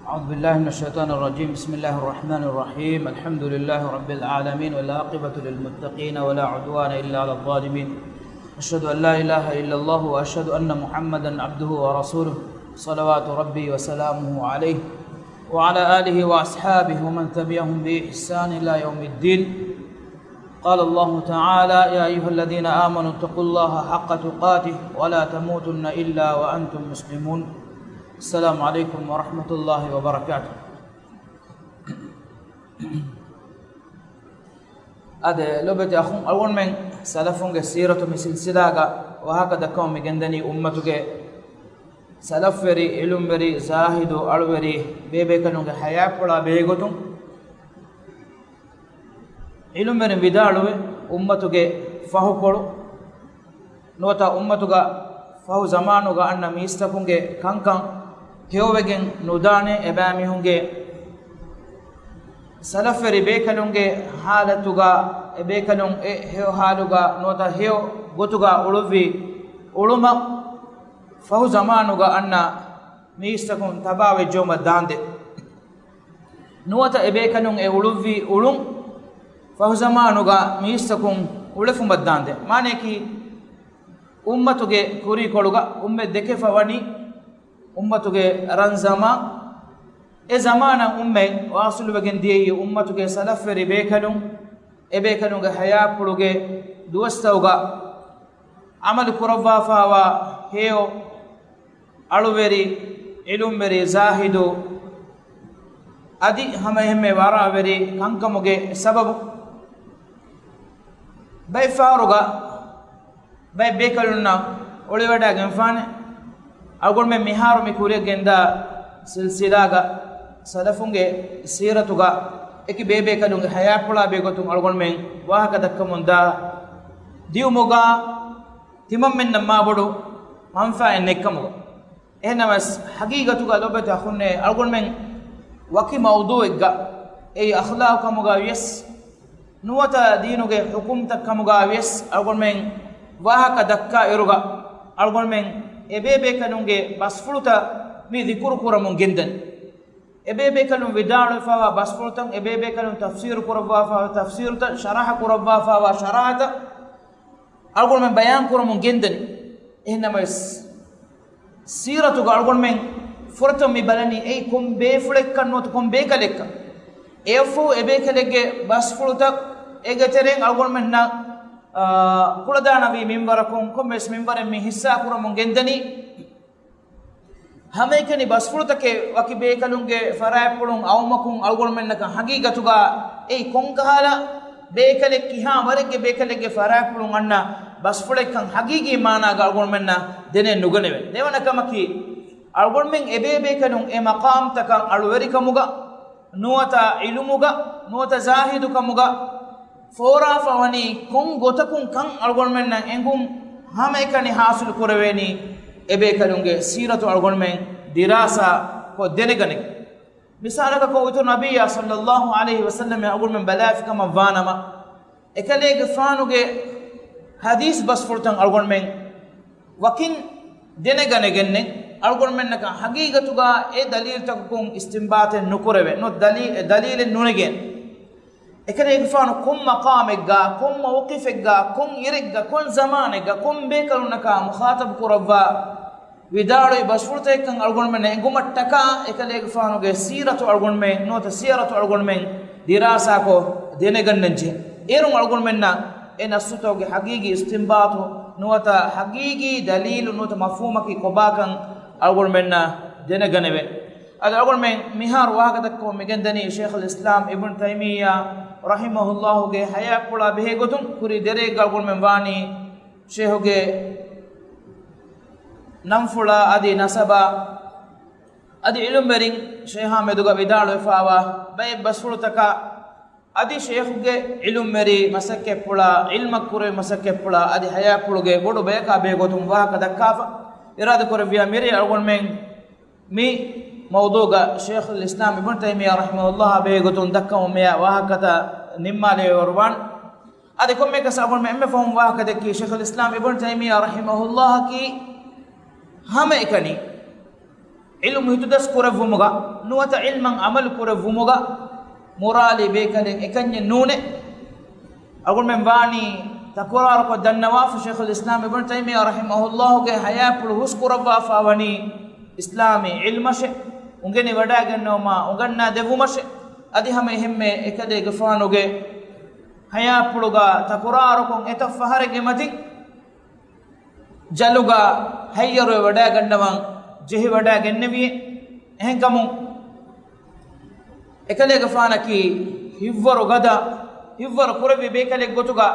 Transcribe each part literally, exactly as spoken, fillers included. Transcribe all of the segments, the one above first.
أعوذ بالله من الشيطان الرجيم. بسم الله الرحمن الرحيم. الحمد لله رب العالمين، والعاقبة للمتقين، ولا عدوان إلا على الظالمين. أشهد أن لا إله إلا الله، وأشهد أن محمدا عبده ورسوله، صلوات ربي وسلامه عليه، وعلى آله وأصحابه ومن تبعهم بإحسان إلى يوم الدين. قال الله تعالى: يا أيها الذين آمنوا اتقوا الله حق تقاته ولا تموتن إلا وأنتم مسلمون. السلام عليكم ورحمة الله وبركاته. އާދެ، ލޮބެތި އަޚުން، އަޅުގަނޑުމެން ސަލަފުންގެ ސީރަތު މި ސިލްސިލާގަ ވާހަކަ ދައްކަމުން މި ގެންދަނީ އުއްމަތުގެ ސަލަފްވެރި، އިލްމްވެރި، ޒާހިދު، އަޅުވެރި، ބޭބޭކަލުންގެ ހަޔާތްޕުޅާ ބެހޭގޮތުން. އިލްމްވެރިން ވިދާޅުވި، އުއްމަތުގެ ފަހުކޮޅު ނުވަތަ އުއްމަތުގަ ފަހު ޒަމާނުގަ އަންނަ މީސްތަކުންގެ ކަންކަން ހެޔޮވެގެން ނުދާނެ. އެބައިމީހުންގެ ސަލަފްވެރި ބޭކަލުންގެ ހާލަތުގަ، އެ ބޭކަލުން އެ ހެޔޮ ހާލުގަ ނުވަތަ ހެޔޮ ގޮތުގަ އުޅުއްވި އުޅުމަށް ފަހު ޒަމާނުގަ އަންނަ މީސްތަކުން ތަބާވެއްޖައުމަށް ދާންދެ. ނުވަތަ އެބޭކަލުން އެ އުޅުއްވި އުޅުން ފަހުޒަމާނުގަ މީސްތަކުން އުޅެފުމަށްދާންދެ. މާނަޔަކީ، އުއްމަތުގެ ކުރީކޮޅުގަ އުއްމަތް ދެކެފަ ވަނީ އުއްމަތުގެ ރަންޒަމާން. އެ ޒަމާނަށް އުއްމަތް ވާސިލުވެގެން ދިޔައީ އުއްމަތުގެ ސަލަފްވެރި ބޭކަލުން، އެބޭކަލުންގެ ހަޔާތްޕުޅުގެ ދުވަސްތައުގަ އަމަލު ކުރައްވާފާވާ ހެޔޮ އަޅުވެރި، އިލުމްވެރި، ޒާހިދު، އަދި ހަމައެހެންމެ ވަރައަވެރި ކަންކަމުގެ ސަބަބު، ބައެއްފަހަރުގަ ބައެއް ބޭކަލުންނަށް އޮޅިވަޑައިގެންފާނެ. އަޅުގަނޑުމެން މިހާރު މި ކުރިއަށް ގެންދާ ސިލްސިލާގަ ސަލަފުންގެ ސީރަތުގަ އެކި ބޭބޭކަލުންގެ ހަޔާތްޕުޅާ ބެހޭގޮތުން އަޅުގަނޑުމެން ވާހަކަ ދައްކަމުންދާ ދިއުމުގަ ތިމަންމެންނަށް މާބޮޑު މަންފާއެއް ނެތްކަމުގަ. އެހެންނަމަވެސް، ހަގީގަތުގަ ލޮބެތި އަޚުންނޭ، އަޅުގަނޑުމެން ވަކި މައުޟޫއެއްގަ، އެއީ އަޚްލާޤު ކަމުގަ ވިޔަސް، ނުވަތަ ދީނުގެ ޙުކުމްތައް ކަމުގަ ވިޔަސް، އަޅުގަނޑުމެން ވާހަކަ ދައްކާ އިރުގަ، އަޅުގަނޑުމެން އެބޭބޭކަލުންގެ ބަސްފުޅުތައް މި ޛިކުރު ކުރަމުން ގެންދަނީ. އެބޭބޭކަލުން ވިދާޅުވެފާވާ ބަސްފުޅުތައް، އެބޭބޭކަލުން ތަފްސީރު ކުރައްވާފާވާ ތަފްސީރުތައް، ޝަރަޙަ ކުރައްވާފާވާ ޝަރަޙަތައް، އަޅުގަނޑުމެން ބަޔާން ކުރަމުން ގެންދަނީ. އެހެންނަމަވެސް، ސީރަތުގަ އަޅުގަނޑުމެން ފުރަތަމަ މި ބަލަނީ އެއީ ކޮން ބޭފުޅެއްކަން ނުވަތަ ކޮން ބޭކަލެއްކަން. އެއަށްފަހު އެބޭކަލެއްގެ ބަސްފުޅުތައް، އޭގެ ތެރެއިން އަޅުގަނޑުމެންނަށް، އާ، ކުޅަދާނަވީ މިންވަރަކުން ކޮންމެވެސް މިންވަރެއް މި ހިއްސާ ކުރަމުން ގެންދަނީ. ހަމައެކަނި ބަސްފުޅުތަކެއް ވަކި ބޭކަލުންގެ ފަރާތްޕުޅުން އައުމަކުން އަޅުގަނޑުމެންނަކަށް ހަގީގަތުގަ އެއީ ކޮންކަހަލަ ބޭކަލެއް، ކިހާ ވަރެއްގެ ބޭކަލެއްގެ ފަރާތްޕުޅުން އަންނަ ބަސްފުޅެއްކަން ހަގީގީ މާނާގަ އަޅުގަނޑުމެންނަށް ދެނެއް ނުގަނެވޭ. ދެވަނަ ކަމަކީ، އަޅުގަނޑުމެން އެބޭބޭކަލުން އެ މަޤާމްތަކަށް އަޅުވެރިކަމުގަ ނުވަތަ ޢިލްމުގަ ނުވަތަ ޒާހިދުކަމުގަ ފޯރާފަ ވަނީ ކޮން ގޮތަކުން ކަން އަޅުގަނޑުމެންނަށް އެނގުން ހަމައެކަނި ޙާޞިލު ކުރެވޭނީ އެބޭކަލުންގެ ސީރަތު އަޅުގަނޑުމެން ދިރާސާ ކޮށް ދެނެގަނެގެން. މިސާލަކަށް އިތުރު ނަބިއްޔާ ޞައްލައްލާހު ޢަލައިހި ވަސައްލަމަށް އަޅުގަނޑުމެން ބަލާފި ކަމަށް ވާނަމަ، އެކަލޭގެފާނުގެ ޙަދީޘް ބަސްފުޅުތައް އަޅުގަނޑުމެން ވަކިން ދެނެގަނެގެންނެއް އަޅުގަނޑުމެންނަކަށް ޙަޤީޤަތުގަ އެ ދަލީލުތަކުން އިސްތިންބާޠެއް ނުކުރެވޭ. ނުވަތަ ދަލީ-، އެ ދަލީލެއް ނުނެގޭނެ. އެކަލޭގެފާނު ކޮން މަޤާމެއްގަ، ކޮން މައުޤިފެއްގަ، ކޮން އިރެއްގަ، ކޮން ޒަމާނެއްގަ، ކޮން ބޭކަލުންނަކާ މުޚާޠަބު ކުރައްވާ ވިދާޅުވި ބަސްފުޅުތަކެއްކަން އަޅުގަނޑުމެންނަށް އެނގުމަށްޓަކާ، އެކަލޭގެފާނުގެ ސީރަތު އަޅުގަނޑުމެން ނުވަތަ ސިޔަރަތު އަޅުގަނޑުމެން ދިރާސާކޮށް ދެނެގަންނަންޖެހޭ. އޭރުން އަޅުގަނޑުމެންނަށް އެ ނައްޞުތަކުގެ ޙަޤީޤީ އިސްތިންބާޠު ނުވަތަ ޙަޤީޤީ ދަލީލު ނުވަތަ މަފްހޫމަކީ ކޮބާކަން އަޅުގަނޑުމެންނަށް ދެނެގަނެވޭ. އަދި އަޅުގަނޑުމެން މިހާރު ވާހަކަދައްކަމުން މިގެންދަނީ ޝޭޚުލް އިސްލާމް އިބްނު ތައިމިއްޔާ ރަޙިމަހުﷲގެ ޙަޔާތްޕުޅާ ބެހޭގޮތުން. ކުރީ ދެރައެއްގަ އަޅުގަނޑުމެން ވާނީ ޝޭޚުގެ ނަންފުޅާ އަދި ނަސަބާ އަދި ޢިލްމްވެރިން ޝޭޚާ މެދުގަ ވިދާޅުވެފާވާ ބައެއް ބަސްފުޅުތަކާ އަދި ޝޭޚުގެ ޢިލްމްވެރި މަސައްކަތްޕުޅާ، ޢިލްމަށް ކުރެވި މަސައްކަތްޕުޅާ އަދި ޙަޔާތްޕުޅުގެ ބޮޑު ބަޔަކާ ބެހޭގޮތުން ވާހަކަ ދައްކާފަ އިރާދަކުރެއްވިޔާ މިރޭ އަޅުގަނޑުމެން މި މައުޟޫޢުގަ ޝޭޚުލް އިސްލާމް އިބްނު ތައިމިއްޔާ ރަޙިމަހުﷲ ބެހޭގޮތުން ދައްކަމުން މިއަށް ވާހަކަތައް ނިންމާލެވޭވަރުވާނެ. އަދި ކޮންމެއަކަސް އަޅުގަނޑުމެން އެންމެ ފަހުން ވާހަކަ ދެއްކީ ޝޭޚުލް އިސްލާމް އިބްނު ތައިމިއްޔާ ރަޙިމަހުﷲއަކީ ހަމައެކަނި ޢިލްމު ހިތުދަސް ކުރެއްވުމުގަ ނުވަތަ ޢިލްމަށް ޢަމަލު ކުރެއްވުމުގަ މުރާލި ބޭކަލެއް އެކަންޏެއް ނޫނޭ. އަޅުގަނޑުމެން ވާނީ ތަކުރާރުކޮށް ދަންނަވާފަ، ޝޭޚުލް އިސްލާމް އިބްނު ތައިމިއްޔާ ރަޙިމަހުﷲގެ ޙަޔާތްޕުޅު ހުސްކުރައްވާފާވަނީ އިސްލާމީ ޢިލްމަށޭ، އުނގެނި ވަޑައިގަންނަވުމާ އުނގަންނާ ދެއްވުމަށޭ، އަދި ހަމަ އެހެންމެ އެކަލޭގެފާނުގެ ޙަޔާތްޕުޅުގަ ތަކުރާރުކޮށް އެތައް ފަހަރެއްގެ މަތިން ޖަލުގަ ހައްޔަރުވެ ވަޑައިގަންނަވަން ޖެހި ވަޑައިގެންނެވިއޭ. އެހެންކަމުން އެކަލޭގެފާނަކީ ހިތްވަރު ގަދަ، ހިތްވަރު ކުރެއްވި ބޭކަލެއް ގޮތުގަ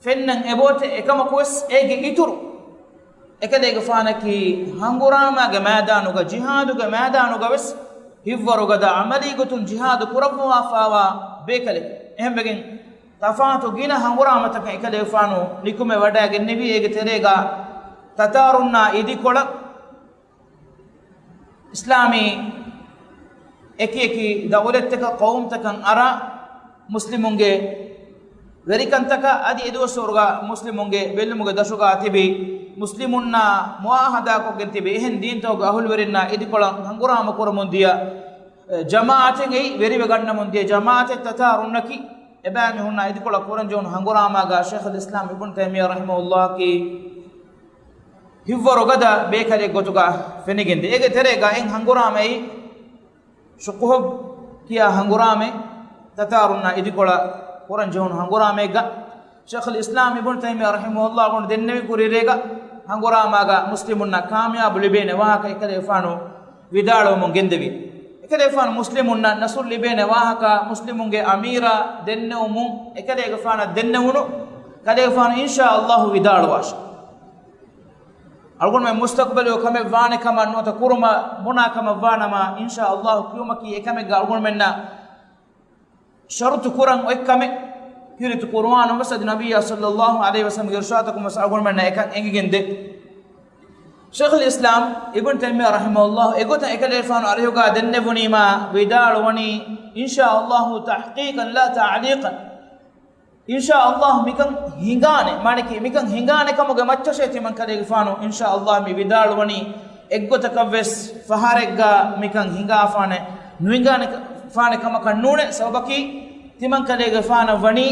ފެންނަން އެބައޮތޭ. އެކަމަކުވެސް އޭގެ އިތުރު އެކަލޭގެފާނަކީ ހަނގުރާމާގެ މައިދާނުގަ، ޖިހާދުގެ މައިދާނުގަވެސް ހިތްވަރު ގަދަ، ޢަމަލީ ގޮތުން ޖިހާދު ކުރައްވާފާވާ ބޭކަލެކެވެ. އެހެންވެގެން ތަފާތު ގިނަ ހަނގުރާމަތަކަށް އެކަލޭގެފާނު ނިކުމެ ވަޑައިގެންނެވި. އޭގެ ތެރޭގަ ތަތާރުންނާ އިދިކޮޅަށް އިސްލާމީ އެކި އެކި ދައުލަތްތަކަށް، ޤައުމުތަކަށް އަރާ، މުސްލިމުންގެ ވެރިކަންތަކަށް އަދި އެދުވަސްވަރުގަ މުސްލިމުންގެ ބެލުމުގެ ދަށުގަ ތިބި، މުސްލިމުންނާ މުޢާހަދާކޮށްގެން ތިބި އެހެން ދީންތަކުގެ އަހުލުވެރިންނާ އިދިކޮޅަށް ހަނގުރާމަ ކުރަމުން ދިޔަ، އެ، ޖަމާޢަތެއް އެއީ ވެރިވެ ގަންނަމުން ދިޔަ ޖަމާޢަތެއް ތަތާރުންނަކީ، އެބައިމީހުންނާ އިދިކޮޅަށް ކުރަންޖެހުނު ހަނގުރާމާގަ ޝޭޚުލް އިސްލާމް އިބްނު ތައިމިއްޔާ ރަޙިމަހުﷲއަކީ ހިތްވަރު ގަދަ ބޭކަލެއް ގޮތުގަ ފެނިގެންދޭ. އޭގެ ތެރޭގަ އެއް ހަނގުރާމައެއް، ޝުކުހުބް ކިޔާ ހަނގުރާމައެއް، ތަތާރުންނާ އިދިކޮޅަށް ކުރަންޖެހުނު ހަނގުރާމައެއްގަ، ޝޭޚުލް އިސްލާމް އިބްނު ތައިމިއްޔާ ރަޙިމަހުﷲ ގުން ދެންނެވި ކުރިއެރޭގަ، ހަނގުރާމާގަ މުސްލިމުންނަށް ކާމިޔާބު ލިބޭނެ ވާހަކަ އެކަލޭގެފާނު ވިދާޅުވަމުން ގެންދެވި. އެކަލޭގެފާނު މުސްލިމުންނަށް ނަޞްރު ލިބޭނެ ވާހަކަ، މުސްލިމުންގެ އަމީރާ ދެންނެވުމުން އެކަލޭގެފާނަށް ދެންނެވުނު، ކަލޭގެފާނު އިންޝާﷲ ވިދާޅުވާށި. އަޅުގަނޑުމެން މުސްތަޤުބަލުގަ ކަމެއް ވާނެ ކަމަށް ނުވަތަ ކުރުމަށް ބުނާ ކަމަށް ވާނަމަ، އިންޝާﷲ ކިޔުމަކީ އެކަމެއްގަ އަޅުގަނޑުމެންނަށް ޝަރުޠު ކުރަން އޮތް ކަމެއް. ކީރިތި ޤުރުއާނުން ވެސް އަދި ނަބިއްޔާ ޞައްލައްލާހު ޢަލައިހި ވަސައްލަމްގެ އިރުޝާދަކުން ވެސް އަޅުގަނޑުމެންނަށް އެކަން އެނގިގެންދޭ. ޝޭޚުލް އިސްލާމް އިބްނު ތައިމިއްޔާ ރަޙިމަހުﷲ އެގޮތަށް އެކަލޭގެފާނު އަރިހުގަ ދެންނެވުނީމާ ވިދާޅުވަނީ، އިންޝާﷲ ތަޙްޤީޤަން ލާ ތަޢުލީޤަން. އިންޝާﷲ މިކަން ހިނގާނެ، މާނައަކީ މިކަން ހިނގާނެ ކަމުގެ މައްޗަށޭ ތިމަންކަލޭގެފާނު އިންޝާﷲ މި ވިދާޅުވަނީ. އެއްގޮތަކަށްވެސް ފަހަރެއްގަ މިކަން ހިނގާފާނެ، ނުހިނގާނެ ފާނެ ކަމަކަށް ނޫނޭ. ސަބަބަކީ ތިމަންކަލޭގެފާނަށް ވަނީ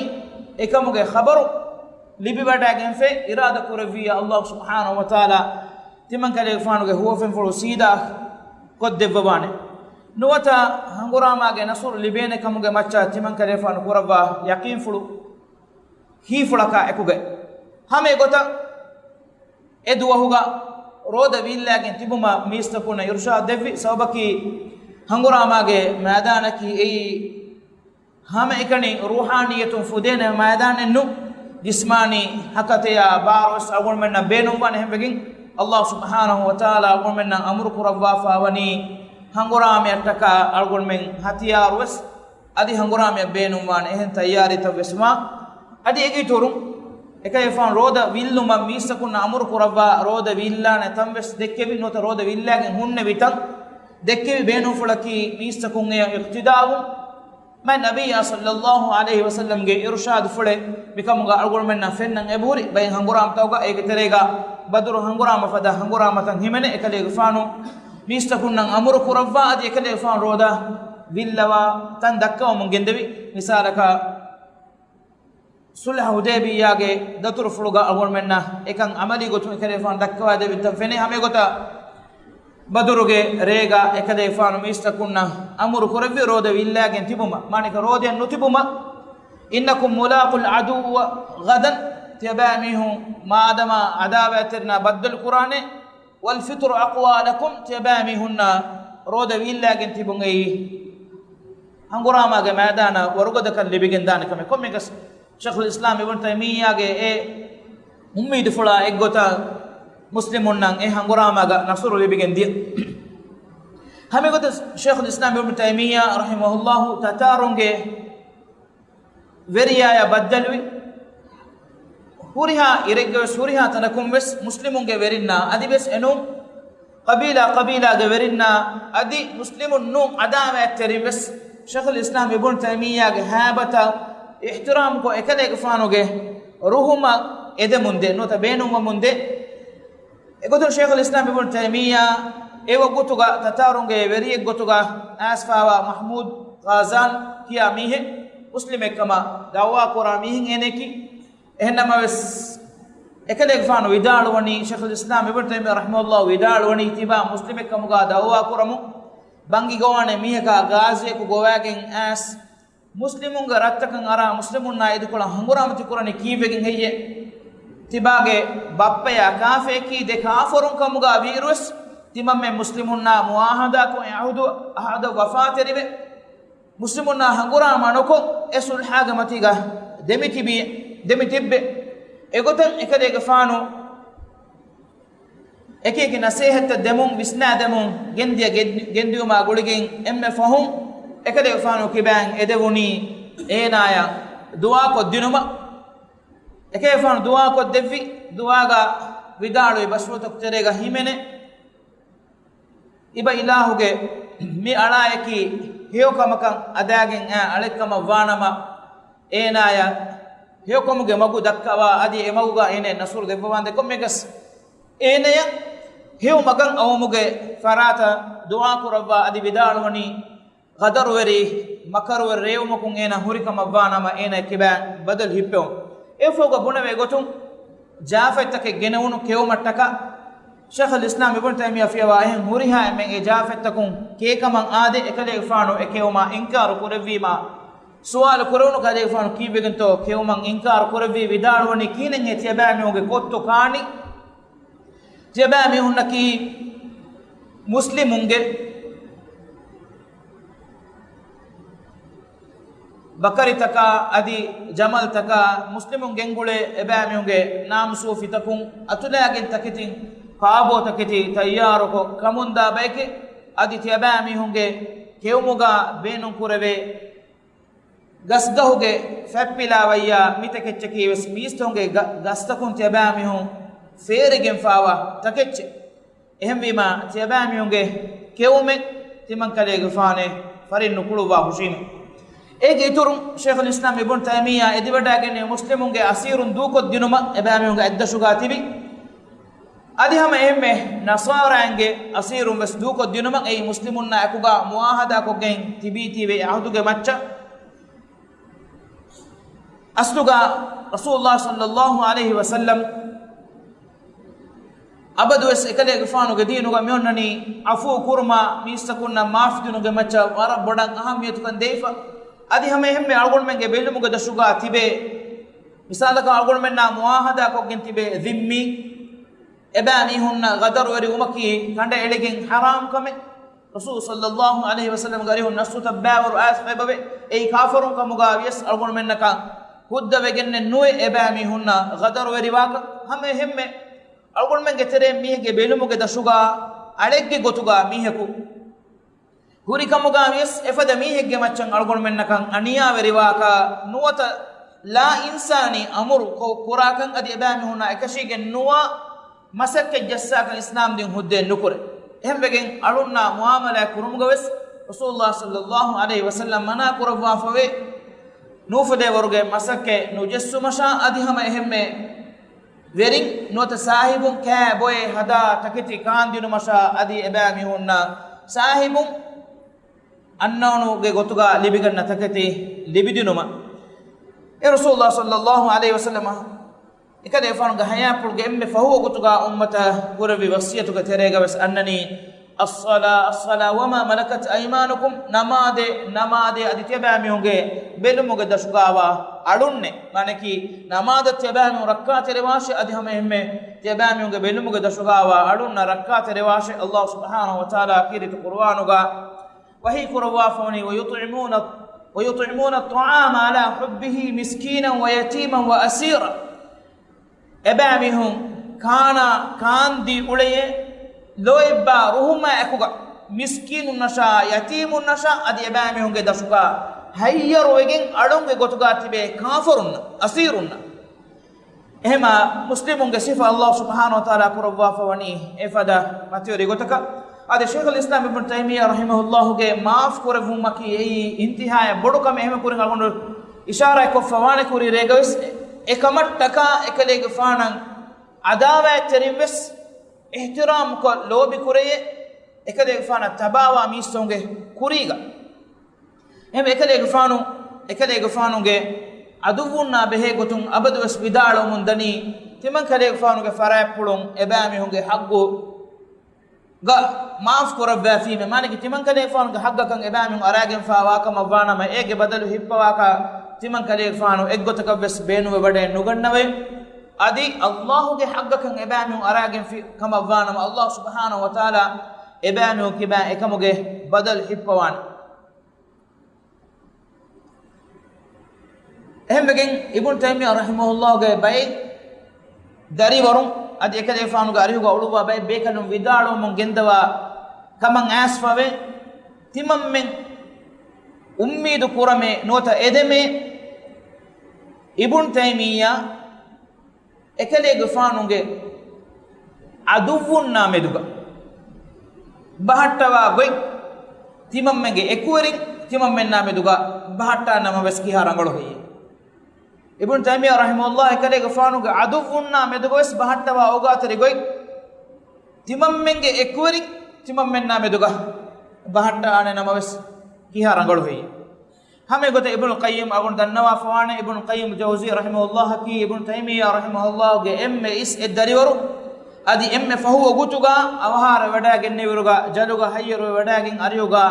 އެކަމުގެ ޚަބަރު ލިބިވަޑައިގެންފައި އިރާދަ ކުރެއްވިއްޔާ، ﷲ ސުބްޙާނަހޫ ވަތަޢާލާ ތިމަންކަލޭގެފާނުގެ ހުވަފެންފުޅު ސީދާ ކޮށްދެއްވަވާނެ. ނުވަތަ ހަނގުރާމާގެ ނަޞްރު ލިބޭނެ ކަމުގެ މައްޗަށް ތިމަންކަލޭގެފާނު ކުރައްވާ ޔަޤީންފުޅު ހީފުޅަކާ އެކުގައި. ހަމަ އެގޮތަށް އެ ދުވަހުގަ ރޯދަ ވީއްލާގެން ތިބުމަށް މީސްތަކުންނަށް އިރުޝާދު ދެއްވި. ސަބަބަކީ ހަނގުރާމާގެ މައިދާނަކީ އެއީ ހަމައެކަނި ރޫޙާނިއްޔަތުން ފުދޭނެ މައިދާނެއް ނޫން. ޖިސްމާނީ ހަކަތަޔާ ބާރުވެސް އަޅުގަނޑުމެންނަށް ބޭނުންވާނެ. އެހެންވެގެން ﷲ ސުބްޙާނަހޫ ވަތަޢާލާ އަޅުގަނޑުމެންނަށް އަމުރު ކުރައްވާފާވަނީ ހަނގުރާމަޔަށްޓަކާ އަޅުގަނޑުމެން ހަތިޔާރުވެސް އަދި ހަނގުރާމަޔަށް ބޭނުންވާނެ އެހެން ތައްޔާރީތައް ވެސް ވާން. އަދި އޭގެ އިތުރުން އެކަލޭގެފާނު ރޯދަ ވިއްލުމަށް މީސްތަކުންނަށް އަމުރު ކުރައްވާ ރޯދަ ވިއްލާނެ ތަން ވެސް ދެއްކެވި. ނުވަތަ ރޯދަ ވިއްލާގެން ހުންނެވި ތަން ދެއްކެވި. ބޭނުންފުޅަކީ މީސްތަކުން އެޔަށް އިޤްތިދާވުން. މާތް ނަބިއްޔާ ޞައްލައްލާހު ޢަލައިހި ވަސައްލަމްގެ އިރުޝާދުފުޅެއް މިކަމުގަ އަޅުގަނޑުމެންނަށް ފެންނަން އެބަހުރި. ބައެއް ހަނގުރާމަތަކުގަ އޭގެ ތެރޭގަ ބަދުރު ހަނގުރާމަ ފަދަ ހަނގުރާމަތައް ހިމެނޭ. އެކަލޭގެފާނު މީސްތަކުންނަށް އަމުރު ކުރައްވާ އަދި އެކަލޭގެފާނު ރޯދަ ވިއްލަވާ ތަން ދައްކަވަމުން ގެންދެވި. މިސާލަކަށް، ޞުލްޙު ޙުދައިބިއްޔާގެ ދަތުރުފުޅުގަ އަޅުގަނޑުމެންނަށް އެކަން ޢަމަލީ ގޮތުން އެކަލޭގެފާނު ދައްކަވާދެއްވިތަން ފެނޭ. ހަމައެގޮތަށް ބަދުރުގެ ރޭގަ އެކަލޭގެފާނު މީސްތަކުންނަށް އަމުރު ކުރެއްވި ރޯދަ ވިއްލާގެން ތިބުމަށް، މާނައަކީ ރޯދައެއް ނުތިބުމަށް. إنكم ملاقو العدو غدا، ތިޔަބައިމީހުން މާދަމާ ޢަދާވާތްތެރިންނާ ބައްދަލު ކުރާނެ. والفطر أقوى لكم، ތިޔަބައިމީހުންނަށް ރޯދަ ވިއްލާގެން ތިބުން އެއީ ހަނގުރާމާގެ މައިދާނަށް ވަރުގަދަކަން ލިބިގެން ދާނެ ކަމެއް. ކޮންމެއަކަސް ޝޭޚުލް އިސްލާމް އިބްނު ތައިމިއްޔާގެ އެ އުއްމީދުފުޅާ އެއްގޮތަށް މުސްލިމުންނަށް އެ ހަނގުރާމާގަ ނަޞްރު ލިބިގެން ދިޔަ. ހަމައެގޮތަށް ޝޭޚުލް އިސްލާމް އިބްނު ތައިމިއްޔާ ރަޙިމަހުﷲ ތަތާރުންގެ ވެރިޔާޔާ ބައްދަލުވި. ހުރިހާ އިރެއްގަވެސް ހުރިހާ ތަނަކުންވެސް މުސްލިމުންގެ ވެރިންނާ އަދިވެސް އެނޫން ޤަބީލާ ޤަބީލާގެ ވެރިންނާ އަދި މުސްލިމުން ނޫން ޢަދާވާތްތެރިންވެސް ޝޭޚުލް އިސްލާމް އިބްނު ތައިމިއްޔާގެ ހައިބަތަށް އިޙްތިރާމްކޮށް އެކަލޭގެފާނުގެ ރުހުމަށް އެދެމުންދޭ ނުވަތަ ބޭނުންވަމުންދޭ. އެގޮތުން ޝޭޚުލް އިސްލާމް އިބްނު ތައިމިއްޔާ އެ ވަގުތުގަ ތަތާރުންގެ ވެރިއެއްގޮތުގަ އައިސްފާވާ މަޙްމޫދު ޣާޒާން ކިޔާ މީހެއް، މުސްލިމެއްކަމަށް ދަޢުވާ ކުރާ މީހެއް އޭނައަކީ. އެހެންނަމަވެސް، އެކަލޭގެފާނު ވިދާޅުވަނީ، ޝޭޚުލް އިސްލާމް އިބްނު ތައިމިއްޔާ ރަޙިމަހުﷲ ވިދާޅުވަނީ، ތިބާ މުސްލިމެއްކަމުގަ ދަޢުވާ ކުރަމުން ބަންގި ގޮވާނެ މީހަކާ ޣާޒީއަކު ގޮވާގެން އައިސް، މުސްލިމުންގެ ރަށްތަކަށް އަރާ މުސްލިމުންނާ އިދިކޮޅަށް ހަނގުރާމަތި ކުރަނީ ކީއްވެގެން ހެއްޔޭ؟ ތިބާގެ ބައްޕަޔާ ކާފަޔަކީ ދެ ކާފަރުން ކަމުގަ ވީއިރުވެސް، ތިމަންމެން މުސްލިމުންނާ މުޢާހަދާކޮށް އެ ޢަހުދު، ޢަހުދަށް ވަފާތެރިވެ، މުސްލިމުންނާ ހަނގުރާމަ ނުކޮށް، އެ ޞުލްޙާގެ މަތީގަ ދެމިތިބީ، ދެމިތިއްބެ. އެގޮތަށް އެކަލޭގެފާނު އެކި އެކި ނަސޭހަތްތައް ދެމުން، ވިސްނާދެމުން، ގެންދިޔަ ގެން-، ގެންދިޔުމާ ގުޅިގެން އެންމެ ފަހުން އެކަލޭގެފާނު ކިބައިން އެދެވުނީ އޭނާޔަށް ދުޢާކޮށްދިނުމަށް. އެކަލޭގެފާނު ދުޢާކޮށްދެއްވި، ދުޢާގަ ވިދާޅުވި ބަސްފުޅުތަކު ތެރޭގަ ހިމެނޭ. އިބަ އިލާހުގެ މި އަޅާޔަކީ ހެޔޮކަމަކަށް އަދާގެން އައި އަޅެއްކަމަށް ވާނަމަ، އޭނާޔަށް ހެޔޮކަމުގެ މަގު ދައްކަވާ، އަދި އެ މަގުގަ އޭނަޔަށް ނަޞްރު ދެއްވަވާންދެ. ކޮންމެއަކަސް އޭނަޔަށް ހެޔޮ މަގަށް އައުމުގެ ފަރާތަށް ދުޢާ ކުރައްވާ އަދި ވިދާޅުވަނީ، ޣަދަރުވެރި، މަކަރުވެރި ރޭވުމަކުން އޭނާ ހުރިކަމަށްވާނަމަ، އޭނާ ކިބައިން ބަދަލު ހިއްޕެވުން. އެއަށްފަހުގަ ބުނެވޭ ގޮތުން، ޖާފަތްތަކެއް ގެނެވުނު ކެއުމަށްޓަކާ، ޝޭޚުލް އިސްލާމް އިބްނު ތައިމިއްޔާ ފިޔަވާ އެހެން ހުރިހާ އެންމެން އެ ޖާފަތްތަކުން ކޭކަމަށް އާދެ، އެކަލޭގެފާނު އެ ކެއުމާ އިންކާރު ކުރެއްވީމާ، ސުވާލު ކުރެވުނު ކަލޭގެފާނު ކީއްވެގެންތޯ ކެއުމަށް އިންކާރު ކުރެއްވީ، ވިދާޅުވަނީ ކިހިނެއްހޭ ތިޔަބައިމީހުންގެ ކޮށްތޯ ކާނީ؟ ތިޔަބައިމީހުންނަކީ މުސްލިމުންގެ ބަކަރިތަކާ އަދި ޖަމަލްތަކާ މުސްލިމުން ގެންގުޅޭ އެބައިމީހުންގެ ނާމްސޫފިތަކުން އަތުލައިގެން ތަކެތިން ކާބޯތަކެތި ތައްޔާރުކޮށް ކަމުންދާ ބަޔެކޭ. އަދި ތިޔަބައިމީހުންގެ ކެއުމުގަ ބޭނުންކުރެވޭ ގަސްގަހުގެ ފަތްޕިލާވައްޔާ މިތަކެއްޗަކީ ވެސް މީސްތަކުންގެ ގަ-، ގަސްތަކުން ތިޔަބައިމީހުން ފޭރިގެންފާވާ ތަކެއްޗެއް. އެހެންވީމާ، ތިޔަބައިމީހުންގެ ކެއުމެއް ތިމަންކަލޭގެފާނޭ ފަރިން ނުކުޅުއްވާ ހުށީމެ. އޭގެ އިތުރުން، ޝޭޚުލް އިސްލާމް އިބްނު ތައިމިއްޔާ އެދިވަޑައިގެންނެވި މުސްލިމުންގެ އަސީރުން ދޫކޮށްދިނުމަށް އެބައިމީހުންގެ އަތްދަށުގާ ތިބި. އަދި ހަމަ އެހެންމެ ނަޞާރާއިންގެ އަސީރުން ވެސް ދޫކޮށްދިނުމަށް އެއީ މުސްލިމުންނާ އެކުގާ މުޢާހަދާކޮށްގެން ތިބީތީވެ އެ ޢަހުދުގެ މައްޗަށް. އަސްލުގަ ރަސޫލުﷲ ޞައްލަﷲ ޢަލައިހި ވަސައްލަމް އަބަދުވެސް އެކަލޭގެފާނުގެ ދީނުގަ މިއޮންނަނީ ޢަފޫ ކުރުމާ، މީސްތަކުންނަށް މާފުދިނުގެ މައްޗަށް ވަރަށް ބޮޑަށް އަހައްމިޔަތުކަން ދެވިފަ. އަދި ހަމަ އެހެންމެ އަޅުގަނޑުމެންގެ ބެލުމުގެ ދަށުގަ ތިބޭ، މިސާލަކަށް އަޅުގަނޑުމެންނާ މުޢާހަދާކޮށްގެން ތިބޭ ޛިންމީ، އެބައިމީހުންނަށް ޣަދަރުވެރިވުމަކީ ކަނޑައެޅިގެން ޙަރާމް ކަމެއް. ރަސޫލު ޞައްލަﷲ ޢަލައިހި ވަސައްލަމްގެ އަރިހުން ނައްޞުތައް ބައިވަރު އައިސް ފައިބަވޭ. އެއީ ކާފަރުން ކަމުގަ ވިޔަސް އަޅުގަނޑުމެންނަކަށް ހުއްދަވެގެންނެއް ނުވޭ އެބައިމީހުންނަށް ޣަދަރުވެރިވާކަށް. ހަމަ އެހެންމެ އަޅުގަނޑުމެންގެ ތެރެއިން މީހެއްގެ ބެލުމުގެ ދަށުގަ އަޅެއްގެ ގޮތުގަ މީހަކު ހުރިކަމުގަ ވިޔަސް އެފަދަ މީހެއްގެ މައްޗަށް އަޅުގަނޑުމެންނަކަށް އަނިޔާވެރިވާކަށް ނުވަތަ ލާ އިންސާނީ އަމުރު ކޮ-، ކުރާކަން އަދި އެބައިމީހުންނާ އެކަށީގެން ނުވާ މަސައްކަތް ޖައްސާކަށް އިސްލާމްދީން ހުއްދައެއް ނުކުރޭ. އެހެންވެގެން އަޅުންނާ މުޢާމަލާތް ކުރުމުގަވެސް ރަސޫލުﷲ ޞައްލަﷲ ޢަލައިހި ވަސައްލަމް މަނާ ކުރައްވާފަވޭ. ނޫފުދޭވަރުގެ މަސައްކަތް ނުޖެއްސުމަށާ އަދި ހަމަ އެހެންމެ ވެރިން ނުވަތަ ސާހިބުން ކާ ބޮއެ ހަދާ ތަކެތި ކާންދިނުމަށާ އަދި އެބައިމީހުންނަށް ސާހިބުން އަންނައުނުގެ ގޮތުގަ ލިބިގަންނަ ތަކެތި ލިބިދިނުމަށް. އެ ރަސޫލުﷲ ޞައްލަﷲ ޢަލައިހި ވަސައްލަމަ އެކަލޭގެފާނުގެ ޙަޔާތްޕުޅުގެ އެންމެ ފަހު ވަގުތުގަ އުއްމަތަށް ކުރެއްވި ވަޞިއްޔަތުގެ ތެރޭގަވެސް އަންނަނީ، الصلاة، الصلاة وما ملكت أيمانكم، ނަމާދޭ، ނަމާދޭ، އަދި ތިޔަބައިމީހުންގެ ބެލުމުގެ ދަށުގަވާ އަޅުންނޭ. މާނައަކީ، ނަމާދަށް ތިޔަބައިމީހުން ރައްކާތެރިވާށޭ، އަދި ހަމަ އެހެންމެ ތިޔަބައިމީހުންގެ ބެލުމުގެ ދަށުގަވާ އަޅުންނަށް ރައްކާތެރިވާށޭ. ﷲ ސުބްޙާނަހޫ ވަތަޢާލާ ކީރިތި ޤުރުއާނުގަ ވަޙީ ކުރައްވާފަވަނީ، ويطعمون، ويطعمون الطعام على حبه مسكينا ويتيما وأسيرا. އެބައިމީހުން ކާނާ ކާންދީ އުޅެޔޭ، ލޯތްބާ ރުހުމާ އެކުގަ، މިސްކީނުންނަށާ، ޔަތީމުންނަށާ، އަދި އެބައިމީހުންގެ ދަށުގަ ހައްޔަރުވެގެން އަޅުންގެ ގޮތުގަ ތިބޭ ކާފަރުންނަށް، އަސީރުންނަށް. އެހެމާ މުސްލިމުންގެ ސިފަ ﷲ ސުބްޙާނަހޫ ވަތަޢާލާ ކުރައްވާފަވަނީ އެފަދަ މަތިވެރި ގޮތަކަށް. އަދި ޝޭޚުލް އިސްލާމް އިބްނު ތައިމިއްޔާ ރަޙިމަހުﷲގެ މާފް ކުރެއްވުމަކީ އެއީ އިންތިހާއަށް ބޮޑު ކަމެއް. އެހެމަ ކުރިން އަޅުގަނޑު އިޝާރާތް ކޮށްފަވާނެ ކުރީ ރޭގަވެސް އެކަމަށްޓަކާ އެކަލޭގެފާނަށް ޢަދާވާތްތެރިންވެސް އިޙްތިރާމްކޮށް ލޯބި ކުރެޔޭ. އެކަލޭގެފާނަށް ތަބާވާ މީސްތަކުންގެ ކުރީގަ. އެހެން އެކަލޭގެފާނު، އެކަލޭގެފާނުގެ އަދުއްވުންނާ ބެހޭ ގޮތުން އަބަދުވެސް ވިދާޅުވަމުން ދަނީ، ތިމަން ކަލޭގެފާނުގެ ފަރާތްޕުޅުން އެބައިމީހުންގެ ހައްގު ގަ މާފް ކުރައްވާފީމޭ. މާނައަކީ ތިމަން ކަލޭގެފާނުގެ ހައްގަކަށް އެބައިމީހުން އަރާގެންފާވާ ކަމަށްވާނަމަ، އޭގެ ބަދަލު ހިއްޕަވާކަށް ތިމަން ކަލޭގެފާނު އެއްގޮތަކަށްވެސް ބޭނުންވެވަޑައެއް ނުގަންނަވައެއް. އަދި އައްލާހުގެ ހައްގަކަށް އެބައިމީހުން އަރާގެންފި ކަމަށްވާނަމަ، އައްލާހު ސުބްޙާނަހު ވަތަޢާލާ އެބައިމީހުން ކިބާ އެކަމުގެ ބަދަލު ހިއްޕަވާނެ. އެހެންވެގެން އިބްނު ތައިމިއްޔާ ރަޙިމަހުﷲގެ ބައެއް ދަރިވަރުން އަދި އެކަލޭގެފާނުގެ އަރިހުގަ އުޅުއްވާ ބައެއް ބޭކަލުން ވިދާޅުވަމުން ގެންދަވާ ކަމަށް އައިސްފަވޭ، ތިމަންމެން އުއްމީދު ކުރަމޭ ނުވަތަ އެދެމޭ، އިބްނު ތައިމިއްޔާ އެކަލޭގެފާނުގެ އަދުއްވުންނާ މެދުގަ ބަހައްޓަވާ ގޮތް، ތިމަންމެންގެ އެކުވެރިން ތިމަންމެންނާ މެދުގަ ބަހައްޓާނަމަވެސް ކިހާ ރަނގަޅު ހެއްޔޭ؟ އިބްނު ތައިމިއްޔާ ރަޙިމަހުﷲ އެކަލޭގެފާނުގެ އަދުއްވުންނާ މެދުގަވެސް ބަހައްޓަވާ އޯގާތެރި ގޮތް، ތިމަންމެންގެ އެކުވެރިން ތިމަންމެންނާ މެދުގަ ބަހައްޓާނެ ނަމަވެސް ކިހާ ރަނގަޅު ހެއްޔޭ؟ ހަމަ އެގޮތަށް އިބްނުލް ޤައްޔިމް އަޅުގަނޑު ދަންނަވާފަވާނެ، އިބްނުލް ޤައްޔިމް ޖައުޒީ ރަޙިމަހުﷲއަކީ އިބްނު ތައިމިއްޔާ ރަޙިމަހުﷲގެ އެންމެ އިސް އެއް ދަރިވަރު. އަދި އެންމެ ފަހު ވަގުތުގަ އަވަހާރަވެވަޑައިގެންނެވި އިރުގަ، ޖަލުގަ ހައްޔަރުވެވަޑައިގެން އަރިހުގަ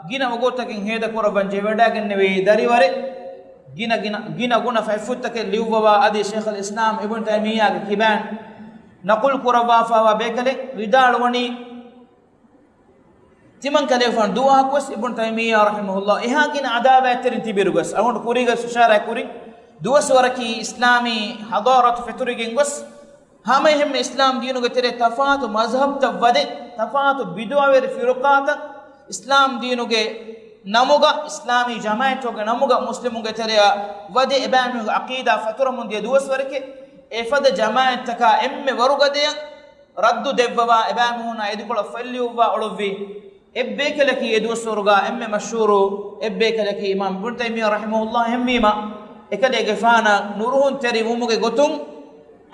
ގިނަ ވަގުތުތަކެއް ހޭދަކުރައްވަން ޖެހިވަޑައިގެންނެވި ދަރިވަރެއް. ގިނަ ގިނަ، ގިނަ ގުނަ ފަތްފުށްތަކެއް ލިޔުއްވަވާ އަދި ޝޭޚުލް އިސްލާމް އިބްނު ތައިމިއްޔާގެ ކިބައިން ނަޤުލު ކުރައްވާފައިވާ ބޭކަލެއް ވިދާޅުވަނީ، ތިމަން ކަލޭގެފާނު ދުވަހަކުވެސް އިބްނު ތައިމިއްޔާ ރަޙިމަހުﷲ އެހާ ގިނަ އަދާވާތްތެރިން ތިބިއިރުގަސް، އަޅުގަނޑު ކުރީގަސް އިޝާރާތް ކުރިން، ދުވަސްވަރަކީ އިސްލާމީ ޙަޟާރަތު ފެތުރިގެން ގޮސް، ހަމައެހެންމެ އިސްލާމް ދީނުގެ ތެރޭ ތަފާތު މަޒްހަބްތައް ވަދެ، ތަފާތު ބިދުޢަވެރި ފިރުޤާތައް އިސްލާމް ދީނުގެ ނަމުގަ، އިސްލާމީ ޖަމާޢަތްތަކުގެ ނަމުގަ މުސްލިމުންގެ ތެރެއަށް ވަދެ، އެބައިމީހުންގެ ޢަޤީދާ ފަތުރަމުން ދިޔަ ދުވަސްވަރެކޭ. އެފަދަ ޖަމާޢަތްތަކާ އެންމެ ވަރުގަދަޔަށް ރައްދު ދެއްވަވާ، އެބައިމީހުންނާ އެދިކޮޅަށް ފަތްލިޔުއްވާ އުޅުއްވި އެއްބޭކަލަކީ އެ ދުވަސްވަރުގަ އެންމެ މަޝްހޫރު އެއްބޭކަލަކީ އިމާމް އިބްނު ތައިމިއްޔާ ރަޙިމަހުﷲ. އެހެންވީމަ، އެކަލޭގެފާނަށް ނުރުހުންތެރިވުމުގެ ގޮތުން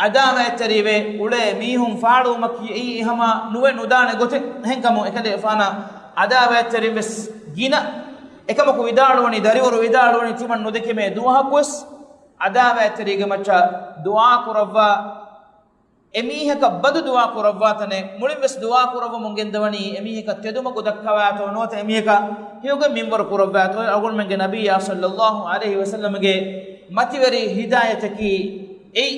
އަދާވާތްތެރިވެ އުޅޭ މީހުން ފާޅުވުމަކީ އެއީ ހަމަ ނުވެ ނުދާނެ ގޮތެއް. އެހެންކަމުން އެކަލޭގެފާނަށް އަދާވާތްތެރިން ވެސް ގިނަ. އެކަމަކު ވިދާޅުވަނީ، ދަރިވަރު ވިދާޅުވަނީ، ތިމަން ނުދެކެމޭ ދުވަހަކުވެސް އަދާވާތްތެރީގެ މައްޗަށް ދުޢާ ކުރައްވާ، އެމީހަކަށް ބަދު ދުޢާ ކުރައްވާތަނެއް މުޅިންވެސް ދުޢާ ކުރައްވަމުން ގެންދަވަނީ، އެމީހަކަށް ތެދުމަގު ދައްކަވާތޯ ނުވަތަ އެމީހަކަށް ހެޔޮގޮތް މިންވަރު ކުރައްވާތޯ. އަޅުގަނޑުމެންގެ ނަބިއްޔާ ޞައްލައްލާހު ޢަލައިހި ވަސައްލަމްގެ މަތިވެރި ހިދާޔަތަކީ އެއީ.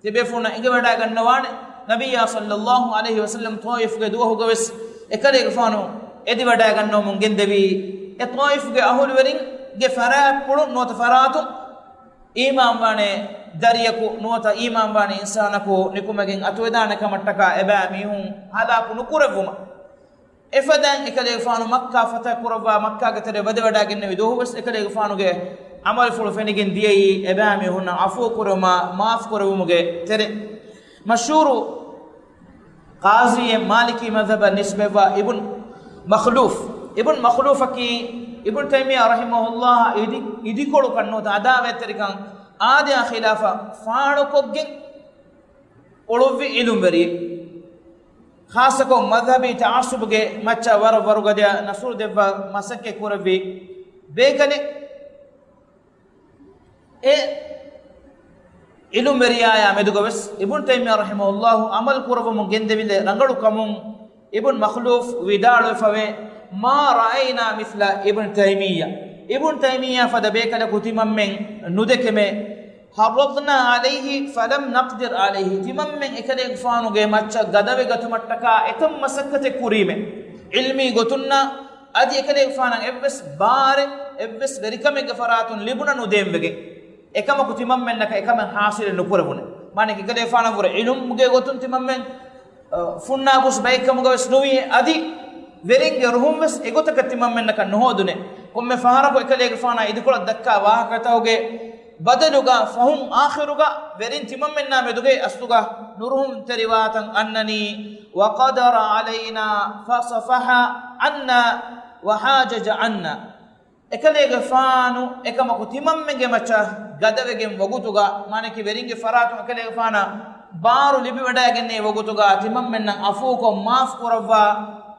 ތިބޭފުޅުންނަށް އެނގިވަޑައިގަންނަވާނެ، ނަބިއްޔާ ޞައްލައްލާހު ޢަލައިހި ވަސައްލަމް ޠާއިފުގެ ދުވަހުގަވެސް އެކަލޭގެފާނު އެދިވަޑައިގަންނަވަމުން ގެންދެވީ، އެ ޠާއިފުގެ އަހުލުވެރިންގެ ފަރާތްޕުޅުން ނުވަތަ ފަރާތުން އީމާންވާނެ ދަރިޔަކު ނުވަތަ އީމާންވާނެ އިންސާނަކު ނިކުމެގެން އަތުވެދާނެ ކަމަށްޓަކާ އެބައިމީހުން ހަލާކު ނުކުރެއްވުމަށް. އެފަދައިން އެކަލޭގެފާނު މައްކާ ފަތަޙަ ކުރައްވާ، މައްކާގެ ތެރެ ވަދެވަޑައިގެންނެވި ދުވަހުވެސް އެކަލޭގެފާނުގެ ޢަމަލުފުޅު ފެނިގެން ދިޔައީ އެބައިމީހުންނަށް ޢަފޫ ކުރެވުމާ، މާފް ކުރެވުމުގެ ތެރެ. މަޝްހޫރު ޤާޟީއެއް، މާލިކީ މަޛްހަބަށް ނިސްބަތްވާ އިބްނު މަޚްލޫފް. އިބްނު މަޚްލޫފަކީ އިބްނު ތައިމިއްޔާ ރަޙިމަހުﷲ އިދި، އިދިކޮޅުކަން ނުވަތަ އަދާވާތްތެރިކަން އާދަޔާ ޚިލާފަށް ފާޅުކޮށްގެން އުޅުއްވި ޢިލްމުވެރިއެއް. ޚާއްޞަކޮށް މަޛްހަބީ ތަޢައްޞުބުގެ މައްޗަށް ވަރަށް ވަރުގަދަޔަށް ނަޞްރު ދެއްވާ މަސައްކަތް ކުރެއްވި ބޭކަލެއް. އެ ޢިލްމުވެރިޔާޔާ މެދުގަވެސް އިބްނު ތައިމިއްޔާ ރަޙިމަހުﷲ ޢަމަލު ކުރައްވަމުން ގެންދެވިލެއް ރަނގަޅު ކަމުން އިބްނު މަޚްލޫފް ވިދާޅުވެފަވޭ، "ما رأينا مثل ابن تيمية." އިބްނު ތައިމިއްޔާ ފަދަ ބޭކަލަކު ތިމަންމެން ނުދެކެމޭ. "حرضنا عليه فلم نقدر عليه." ތިމަންމެން އެކަލޭގެފާނުގެ މައްޗަށް ގަދަވެގަތުމަށްޓަކާ އެތައް މަސައްކަތެއް ކުރީމޭ. ޢިލްމީ ގޮތުންނާ އަދި އެކަލޭގެފާނަށް އެއްވެސް ބާރެއް، އެއްވެސް ވެރިކަމެއްގެ ފަރާތުން ލިބުނަ ނުދޭން ވެގެން. އެކަމަކު ތިމަންމެންނަކަށް އެކަމެއް ޙާޞިލެއް ނުކުރެވުނެ. މާނައަކީ އެކަލޭގެފާނަށްވުރެ ޢިލްމުގެ ގޮތުން ތިމަންމެން، އަ، ފުންނާ ގޮސް ބައެއްކަމުގަވެސް ނުވި. އަދި ވެރިންގެ ރުހުންވެސް އެގޮތަކަށް ތިމަންމެންނަކަށް ނުހޯދުނެ. ކޮންމެ ފަހަރަކު އެކަލޭގެފާނާ އިދިކޮޅަށް ދައްކާ ވާހަކަތަކުގެ ބަދަލުގަ ފަހުން އާޚިރުގަ ވެރިން ތިމަންމެންނާ މެދުގައި އަސްލުގަ ނުރުހުންތެރިވާތަން އަންނަނީ، "وقدر علينا فصفح عنا وحاجج عنا." އެކަލޭގެފާނު އެކަމަކު ތިމަންމެންގެ މައްޗަށް ގަދަވެގެން ވަގުތުގަ، މާނައަކީ ވެރިންގެ ފަރާތުން އެކަލޭގެފާނަށް ބާރު ލިބިވަޑައިގެންނެވި ވަގުތުގަ ތިމަންމެންނަށް ޢަފޫކޮށް މާފް ކުރައްވާ،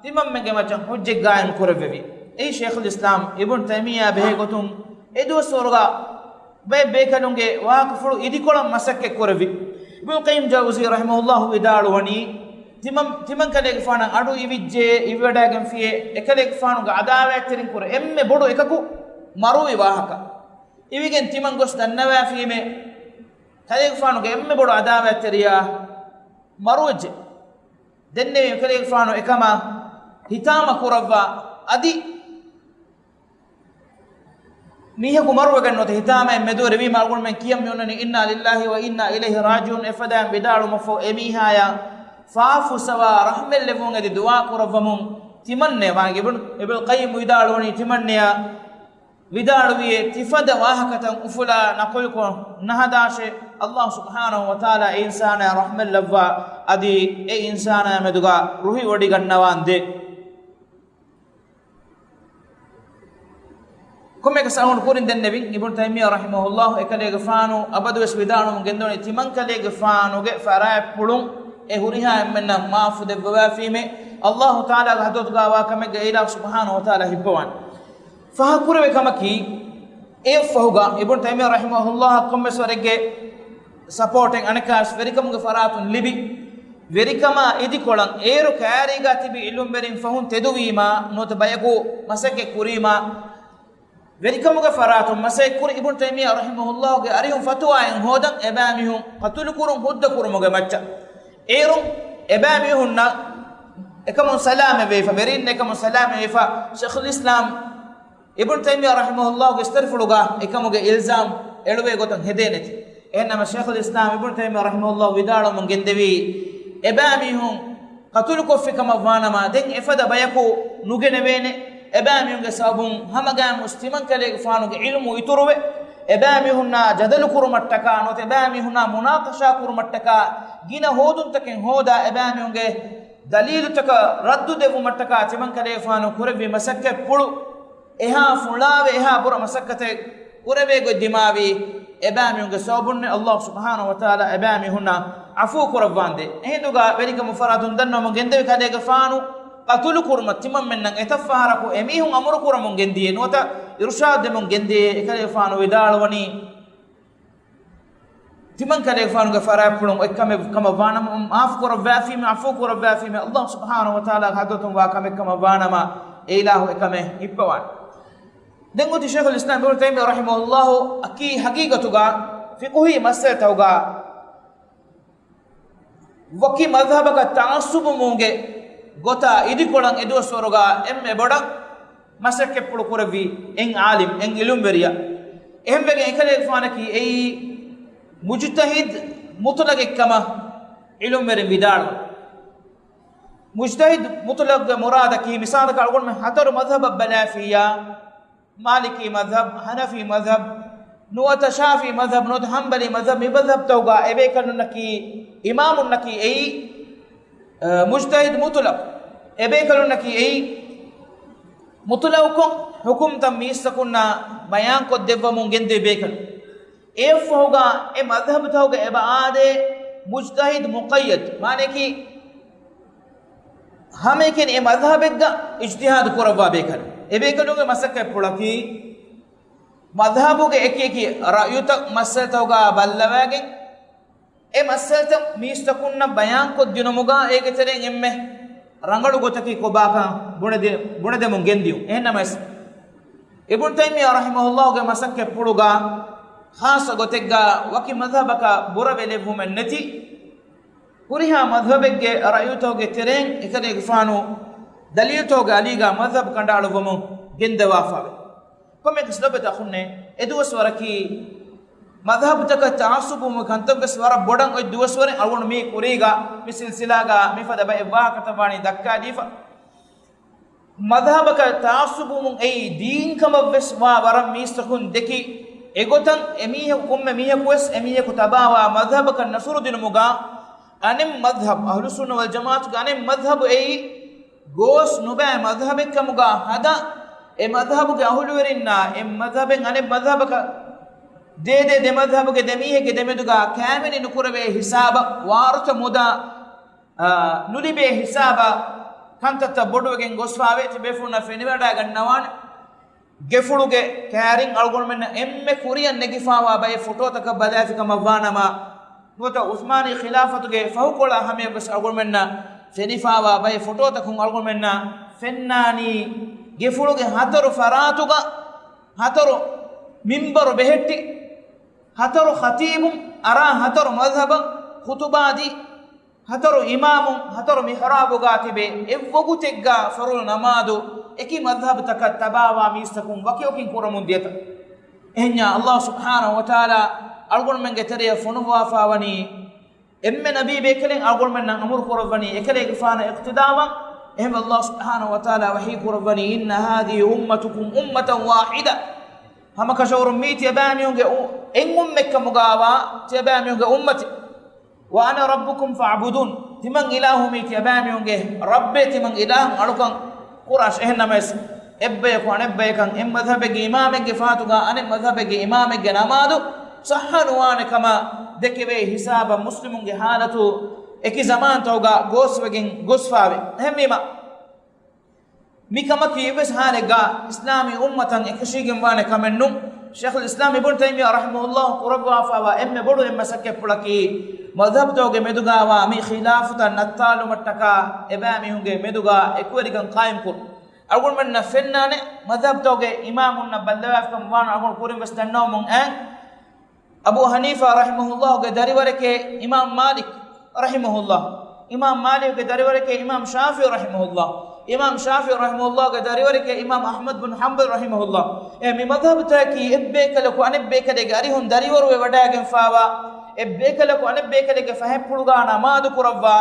ތިމަންމެންގެ މައްޗަށް ޙުއްޖަތް ގާއިމް ކުރެއްވެވި. އެއީ ޝޭޚުލް އިސްލާމް އިބްނު ތައިމިއްޔާ ބެހޭ ގޮތުން އެ ދުވަސްވަރުގަ ބައެއް ބޭކަލުންގެ ވާހަކަފުޅު އިދިކޮޅަށް މަސައްކަތް ކުރެއްވި. އިބްނުލް ޤައްޔިމް ޖައުޒީ ރަޙިމަހުﷲ ވިދާޅުވަނީ، ތިމަން، ތިމަން ކަލޭގެފާނަށް އަޑު އިވިއްޖެ، އިވިވަޑައިގެންފިޔޭ، އެކަލޭގެފާނުގެ ޢަދާވާތްތެރިން ކުރެ އެންމެ ބޮޑު އެކަކު މަރުވި ވާހަކަ. އިވިގެން ތިމަން ގޮސް ދަންނަވާފީމޭ، ކަލޭގެފާނުގެ އެންމެ ބޮޑު ޢަދާވާތްތެރިޔާ މަރުވެއްޖެ. ދެންނެވި ކަލޭގެފާނު އެކަމަށް ހިތާމަ ކުރައްވާ، އަދި މީހަކު މަރުވެގެން ނުވަތަ ހިތާމައެއް މެދުވެރިވީމަ އަޅުގަނޑުމެން ކިޔަން މިއޮންނަނީ، "އިންނާ ލިއްލާހި ވަ އިންނާ އިލައިހި ރާޖިޢޫން" އެފަދައިން ވިދާޅުމަށްފަހު، އެމީހާޔަށް ފާފު ސަވާ ރަޙްމަތް ލެއްވުން އެދި ދުޢާ ކުރައްވަމުން ތިމަންނެ ވާ. އިބްނު، އިބްނުލް ޤައްޔިމް ވިދާޅުވަނީ، ތިމަންނެއަށް ވިދާޅުވިއޭ، ތިފަދަ ވާހަކަތައް އުފުލާ ނަޤުލުކޮށް ނަހަދާށޭ، އައްލާހު ސުބްޙާނަހު ވަތަޢާލާ އެ އިންސާނާ ރަޙްމަތް ލައްވާ، އަދި އެ އިންސާނާ މެދުގަ ރުހި ވޮޑިގަންނަވާނދޭ. ކޮންމެއަކަސް އަޅުގަނޑު ކުރިން ދެންނެވިން، އިބްނު ތައިމިއްޔާ ރަޙިމަހުﷲ އެކަލޭގެފާނު އަބަދުވެސް ވިދާޅުވަމުން ގެންދަވަނީ، ތިމަން ކަލޭގެފާނުގެ ފަރާތްޕުޅުން އެ ހުރިހާ އެންމެންނަށް މާފު ދެއްވަވާފީމޭ، އައްލާހު ތަޢާލާގެ ޙަޟްރަތުގަ ވާ ކަމެއްގަ އިލާހު ސުބްޙާނަހު ވަތަޢާލާ ހިއްޕަވާނެ. ފާހަގަކުރެވޭ ކަމަކީ، އެއަށްފަހުގަ އިބްނު ތައިމިއްޔާ ރަޙިމަހުﷲ ކޮންމެސް ވަރެއްގެ ސަޕޯޓެއް އަނެއްކާވެސް ވެރިކަމުގެ ފަރާތުން ލިބި، ވެރިކަމާ އިދިކޮޅަށް އޭރު ކައިރީގަ ތިބި ޢިލްމުވެރިން ފަހުން ތެދުވީމާ، ނުވަތަ ބަޔަކު މަސައްކަތް ކުރީމާ، ވެރިކަމުގެ ފަރާތުން މަސައްކަތް ކުރި އިބްނު ތައިމިއްޔާ ރަޙިމަހުﷲގެ އަރިހުން ފަތުވާއެއް ހޯދަން އެބައިމީހުން ޤަތުލުކުރުން ހުއްދަ ކުރުމުގެ މައްޗަށް. އޭރުން އެބައިމީހުންނަށް އެކަމުން ސަލާމަތްވެފަ، ވެރިން އެކަމުން ސަލާމަތްވެފަ، ޝޭޚުލް އިސްލާމް އިބްނު ތައިމިއްޔާ ރަޙިމަހުﷲގެ އިސްތަށިފުޅުގަ އެކަމުގެ އިލްޒާމް އެޅުވޭ ގޮތަށް ހެދޭނެތި. އެހެންނަމަ ޝޭޚުލް އިސްލާމް އިބްނު ތައިމިއްޔާ ރަޙިމަހުﷲ ވިދާޅުވަމުން ގެންދެވީ، އެބައިމީހުން ޤަތުލުކޮށްފި ކަމަށް ވާނަމަ، ދެން އެފަދަ ބަޔަކު ނުގެނެވޭނެ. އެބައިމީހުންގެ ސަބަބުން ހަމަގައިމުވެސް ތިމަން ކަލޭގެފާނުގެ ޢިލްމު އިތުރުވެ، އެބައިމީހުންނާ ޖަދަލު ކުރުމަށްޓަކާ ނުވަތަ އެބައިމީހުންނާ މުނާޤަޝާ ކުރުމަށްޓަކާ ގިނަ ހޯދުންތަކެއް ހޯދާ، އެބައިމީހުންގެ ދަލީލުތަކަށް ރައްދު ދެއްވުމަށްޓަކާ ތިމަން ކަލޭގެފާނު ކުރެއްވި މަސައްކަތްޕުޅު އެހާ ފުޅާވެ އެހާ ބުރަ މަސައްކަތެއް ކުރެވޭ ގޮތް ދިމާވީ، އެބައިމީހުންގެ ސަބަބުންނެ އައްލާހު ސުބްޙާނަހު ވަތަޢާލާ އެބައިމީހުންނަށް ޢަފޫ ކުރައްވާނދޭ. އެހިނދުގަ ވެރިކަމުގެ ފަރާތުން ދަންނަވަމުން ގެންދެވި ކަލޭގެފާނު ޤަތުލު ކުރުމަށް ތިމަންމެންނަށް އެތައް ފަހަރަކު އެމީހުން އަމުރު ކުރަމުން ގެންދިޔޭ ނުވަތަ އިރުޝާދު ދެމުން ގެންދިޔޭ. އެކަލޭގެފާނު ވިދާޅުވަނީ، ތިމަން ކަލޭގެފާނުގެ ފަރާތްޕުޅުން އޮތް ކަމެއް ކަމަށް ވާނަމަ، މާފު ކުރައްވާފީމެ، ޢަފޫ ކުރައްވާފީމެ، އައްލާހު ސުބްޙާނަހު ވަތަޢާލާގެ ޙަޟްރަތުން ވާ ކަމެއް ކަމަށް ވާނަމަ، އެ އިލާހު އެކަމެއް ހިއްޕަވާނެ. ދެން އޮތީ ޝޭޚުލް އިސްލާމް އިބްނު ތައިމިއްޔާ ރަޙިމަހުﷲ އަކީ ޙަޤީޤަތުގަ ފިޤުހީ މައްސަލަތަކުގަ ވަކި މަޛްހަބަކަށް ތަޢައްޞުބުވުމުގެ ގޮތާ އިދިކޮޅަށް އެދުވަސްވަރުގަ އެންމެ ބޮޑަށް މަސައްކަތްޕުޅު ކުރެއްވި އެއް ޢާލިމް، އެއް ޢިލްމުވެރިޔާ. އެހެންވެގެން އެކަލޭގެފާނަކީ އެއީ މުޖްތަހިދު މުޠުލަޤެއް ކަމަށް ޢިލްމުވެރިން ވިދާޅުވި. މުޖްތަހިދު މުޠުލަޤުގެ މުރާދަކީ، މިސާލަކަށް އަޅުގަނޑުމެން ހަތަރު މަޛްހަބަށް ބަލާފިއްޔާ، މާލިކީ މަޛްހަބް، ޙަނަފީ މަޛްހަބް، ނުވަތަ ޝާފިޢީ މަޛްހަބް، ނުވަތަ ޙަންބަލީ މަޛްހަބް، މި މަޛްހަބްތަކުގަ އެބޭކަލުންނަކީ، އިމާމުންނަކީ އެއީ، އަ، މުޖްތަހިދު މުޠުލަޤު. އެބޭކަލުންނަކީ އެއީ، މުޠުލަޤުކޮށް ޙުކުމްތައް މީސްތަކުންނާ ބަޔާންކޮށްދެއްވަމުން ގެންދެވި ބޭކަލުން. އެއަށްފަހުގަ އެ މަޛްހަބުތަކުގަ އެބަ އާދޭ މުޖްތަހިދު މުޤައްޔަދު، މާނައަކީ، ހަމައެކަނި އެ މަޛްހަބެއްގަ އިޖްތިހާދު ކުރައްވާ ބޭކަލުން. އެބޭކަލުންގެ މަސައްކަތްޕުޅަކީ، މަޛްހަބުގެ އެކި އެކި ރައުޔުތައް މައްސަލަތަކުގަ ބައްލަވައިގެން، އެ މައްސަލަތައް މީސްތަކުންނަށް ބަޔާންކޮށްދިނުމުގަ އޭގެ ތެރެއިން އެންމެ ރަނގަޅު ގޮތަކީ ކޮބާކަން ބުނެދެ-، ބުނެދެމުން ގެންދިޔުން. އެހެންނަމަވެސް، އިބްނު ތައިމިއްޔާ ރަޙިމަހުﷲގެ މަސައްކަތްޕުޅުގަ ޚާއްޞަ ގޮތެއްގަ ވަކި މަޛްހަބަކަށް ބުރަވެލެއްވުމެއް ނެތި، ހުރިހާ މަޛްހަބެއްގެ ރައުޔުތަކުގެ ތެރެއިން އެކަލޭގެފާނު ދަލީލުތަކުގެ އަލީގަ މަޛްހަބު ކަނޑައަޅުއްވަމުން ގެންދަވާފައެވެ. ކޮންމެއަކަސް ލޮބުވެތި އަޚުންނޭ، އެދުވަސްވަރަކީ މަޛްހަބުތަކަށް ތަޢައްޞުބުވުމުގެ ކަންތައްވެސް ވަރަށް ބޮޑަށް އޮތް ދުވަސްވަރެއް. އަޅުގަނޑު މީ ކުރީގަ މި ސިލްސިލާގަ މިފަދަ ބައެއް ވާހަކަތައް ވާނީ ދައްކާދީފަ. މަޛްހަބަކަށް ތަޢައްޞުބުވުމުން އެއީ ދީން ކަމަށްވެސް ވާ ވަރަށް މީސްތަކުން ދެކި، އެގޮތަށް އެމީހަކު، ކޮންމެ މީހަކުވެސް އެމީހަކު ތަބާވާ މަޛްހަބަކަށް ނަޞްރު ދިނުމުގަ އަނެއް މަޛްހަބު، އަހްލުއްސުންނަ ވަލްޖަމާޢަތުގެ އަނެއް މަޛްހަބު އެއީ ގޯސް ނުބައި މަޛްހަބެއްކަމުގަ ހަދާ، އެ މަޛްހަބުގެ އަހުލުވެރިންނާ އެ މަޛްހަބެއް އަނެއް މަޛްހަބަކަށް ދޭދޭ ދެ މަޛްހަބުގެ ދެ މީހެއްގެ ދެމެދުގަ ކައިވެނި ނުކުރެވޭ ހިސާބަށް، ވާރުތަ މުދާ، އާ، ނުލިބޭ ހިސާބަށް ކަންތައްތައް ބޮޑުވެގެން ގޮސްފާވޭ. ތިބޭފުޅުންނަށް ފެނިވަޑައިގަންނަވާނެ. ގެފުޅުގެ ކައިރިން އަޅުގަނޑުމެންނަށް އެންމެ ކުރިއަށް ނެގިފާވާ ބައެއް ފޮޓޯތަކަށް ބަލާފިކަމަށްވާނަމަ، ނުވަތަ ޢުސްމާނީ ޚިލާފަތުގެ ފަހުކޮޅާ ހަމަޔަށްވެސް އަޅުގަނޑުމެންނަށް ފެނިފާވާ ބައެއް ފޮޓޯތަކުން އަޅުގަނޑުމެންނަށް ފެންނާނީ، ގެފުޅުގެ ހަތަރު ފަރާތުގަ ހަތަރު މިންބަރު ބެހެއްޓި، ހަތަރު ޚަތީބުން އަރާ ހަތަރު މަޒްހަބަށް ޚުތުބާދީ، ހަތަރު އިމާމުން ހަތަރު މިޙްރާބުގާ ތިބޭ، އެއްވަގުތެއްގާ ފަރުޟު ނަމާދު އެކި މަޒްހަބުތަކަށް ތަބާވާ މީސްތަކުން ވަކިވަކިން ކުރަމުން ދިޔަތަ؟ އެހެންޏާ، ﷲ ސުބްޙާނަހޫ ވަތަޢާލާ އަޅުގަނޑުމެންގެ ތެރެޔަށް ފޮނުއްވާފާވަނީ، އެންމެ ނަބީ ބޭކަލެއް އަޅުގަނޑުމެންނަށް އަމުރު ކުރައްވަނީ އެކަލޭގެފާނަށް އިޤްތިދާވަން. އެހެންވެ، ﷲ ސުބްޙާނަހޫ ވަތަޢާލާ ވަޙީ ކުރައްވަނީ، إن هذه أمتكم أمة واحدة. ހަމަކަށަވަރުން މީ ތިޔަބައިމީހުންގެ އު-، އެއް އުއްމަތްކަމުގާވާ ތިޔަބައިމީހުންގެ އުއްމަތެއް. وأنا ربكم فاعبدون. ތިމަން އިލާހު މީ ތިޔަބައިމީހުންގެ ރައްބޭ، ތިމަން އިލާހަށް އަޅުކަން ކުރާށި. އެހެންނަމަވެސް، އެއްބަޔަކު އަނެއްބަޔަކަށް އެއް މަޒްހަބެއްގެ އިމާމެއްގެ ފަހަތުގާ އަނެއް މަޒްހަބެއްގެ އިމާމެއްގެ ނަމާދު ޞައްޙަ ނުވާނެ ކަމަށް ދެކެވޭ ހިސާބަށް މުސްލިމުންގެ ޙާލަތު އެކި ޒަމާންތަކުގާ ގޯސްވެގެން ގޮސްފާވޭ. އެހެންވީމަ، މިކަމަކީ އެއްވެސް ޙާލެއްގާ އިސްލާމީ އުއްމަތަށް އެކަށީގެންވާނެ ކަމެއްނޫން. ޝޭޚުލް އިސްލާމް އިބްނު ތައިމިއްޔާ ރަޙިމަހުﷲ ކުރައްވާފާވާ އެންމެ ބޮޑު އެއް މަސައްކަތްޕުޅަކީ، މަޒްހަބްތަކުގެ މެދުގާވާ މި ޚިލާފުތައް ނައްތާލުމަށްޓަކާ އެބައިމީހުންގެ މެދުގާ އެކުވެރިކަން ޤާއިމްކުރުން. އަޅުގަނޑުމެންނަށް ފެންނާނެ، މަޒްހަބްތަކުގެ އިމާމުންނަށް ބައްލަވާފިކަމަށްވާނަމަ، އަޅުގަނޑު ކުރިން ވެސް ދަންނަވަމުން އައި، އަބޫ ޙަނީފާ ރަޙިމަހުﷲގެ ދަރިވަރެކޭ އިމާމް މާލިކް ރަޙިމަހުﷲ، އިމާމް މާލިކްގެ ދަރިވަރެކޭ އިމާމް ޝާފިޢީ ރަޙިމަހުﷲ، އިމާމް ޝާފިޢީ ރަޙިމަހުﷲގެ ދަރިވަރެކޭ އިމާމް އަޙްމަދު ބިން ޙަންބަލް ރަޙިމަހުﷲ. އެ މި މަޒްހަބުތަކަކީ އެއްބޭކަލަކު އަނެއްބޭކަލެއްގެ އަރިހުން ދަރިވަރުވެ ވަޑައިގެންފާވާ، އެއްބޭކަލަކު އަނެއްބޭކަލެއްގެ ފަހަތްޕުޅުގާ ނަމާދު ކުރައްވާ،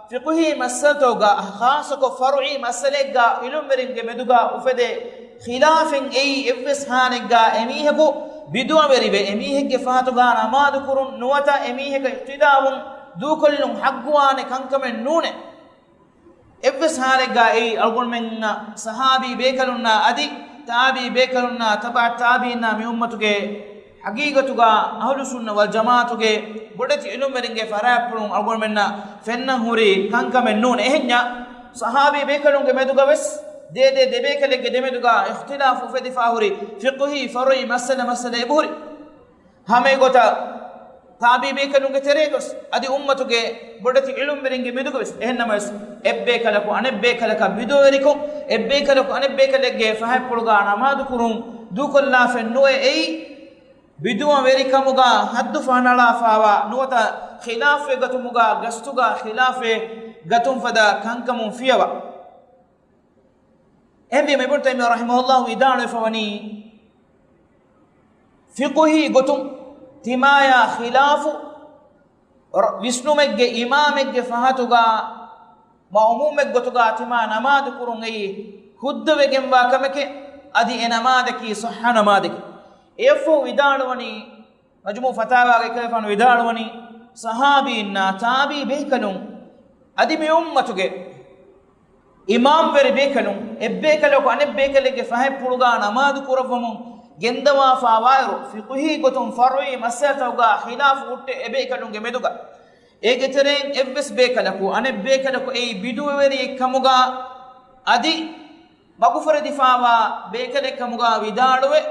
ފިޤުހީ މައްސަލަތަކުގާ، ޚާއްޞަކޮށް ފަރުޢީ މައްސަލައެއްގާ އިލްމުވެރިންގެ މެދުގާ އުފެދޭ ޚިލާފެއް އެއީ އެއްވެސް ޙާލެއްގާ އެމީހަކު ބިދުޢަވެރިވެ، އެމީހެއްގެ ފަހަތުގާ ނަމާދު ކުރުން ނުވަތަ އެމީހަކަށް އިޤްތިދާވުން ދޫކޮށްލުން ޙައްޤުވާނެ ކަންކަމެއް ނޫނޭ. އެއްވެސް ޙާލެއްގާ އެއީ އަޅުގަނޑުމެންނަށް ޞަޙާބީ ބޭކަލުންނާ އަދި ތާބިޢީ ބޭކަލުންނާ ތަބަޢަ ތާބިޢީންނާ މި އުއްމަތުގެ ޙަޤީޤަތުގާ އަހުލު ސުންނަ ވަލް ޖަމާޢަތުގެ ބޮޑެތި އިލްމުވެރިންގެ ފަރާތްޕުޅުން އަޅުގަނޑުމެންނަށް ފެންނަން ހުރި ކަންކަމެއް ނޫން. އެހެންޏާ، ޞަޙާބީ ބޭކަލުންގެ މެދުގަ ވެސް ދޭ ދޭ ދެބޭކަލެއްގެ ދެމެދުގާ އިޚްތިލާފު އުފެދިފާ ހުރި ފިޤުހީ ފަރުޢީ މައްސަލަ މައްސަލަ އެބަހުރި. ހަމައެގޮތަށް ތާބިޢީ ބޭކަލުންގެ ތެރޭގަވެސް އަދި އުއްމަތުގެ ބޮޑެތި އިލްމުވެރިންގެ މެދުގަވެސް. އެހެންނަމަވެސް، އެއްބޭކަލަކު އަނެއްބޭކަލަކަށް ބިދުޢަވެރިކޮށް، އެއްބޭކަލަކު އަނެއްބޭކަލެއްގެ ފަހަތްޕުޅުގާ ނަމާދު ކުރުން ދޫކޮށްލާފައެއް ނުވޭ. އެއީ ބިދުޢަވެރިކަމުގާ ޙައްދު ފަހަނަޅާފާވާ ނުވަތަ ޚިލާފުވެ ގަތުމުގާ ގަސްތުގާ ޚިލާފެއް ގަތުން ފަދަ ކަންކަމުން ފިޔަވާ. އެހެންވީމަ އިބްނު ތައިމިއްޔާ ރަޙިމަހުﷲ ވިދާޅުވެފަވަނީ، ފިޤުހީ ގޮތުން ތިމާޔާ ޚިލާފު ވިސްނުމެއްގެ އިމާމެއްގެ ފަހަތުގާ މައުމޫމެއްގޮތުގާ ތިމާ ނަމާދު ކުރުން އެއީ ހުއްދަވެގެންވާ ކަމެކޭ، އަދި އެ ނަމާދަކީ ޞައްޙަ ނަމާދެކޭ. އެއަށްފަހު ވިދާޅުވަނީ، މަޖްމޫޢު ފަތާވާގައި ކަލޭފާނު ވިދާޅުވަނީ، ޞަޙާބީންނާ ތާބިޢީ ބޭކަލުން އަދި މި އުއްމަތުގެ އިމާމްވެރި ބޭކަލުން އެއްބޭކަލަކު އަނެއްބޭކަލެއްގެ ފަހަތްޕުޅުގާ ނަމާދު ކުރައްވަމުން ގެންދަވާފާވާއިރު، ފިޤުހީ ގޮތުން ފަރުޢީ މައްސަލަތަކުގާ ޚިލާފު ހުއްޓޭ އެބޭކަލުންގެ މެދުގަ. އޭގެ ތެރެއިން އެއްވެސް ބޭކަލަކު އަނެއްބޭކަލަކު އެއީ ބިދުޢަވެރިއެއްކަމުގާ އަދި މަގުފުރެދިފާވާ ބޭކަލެއްކަމުގާ ވިދާޅުވެ،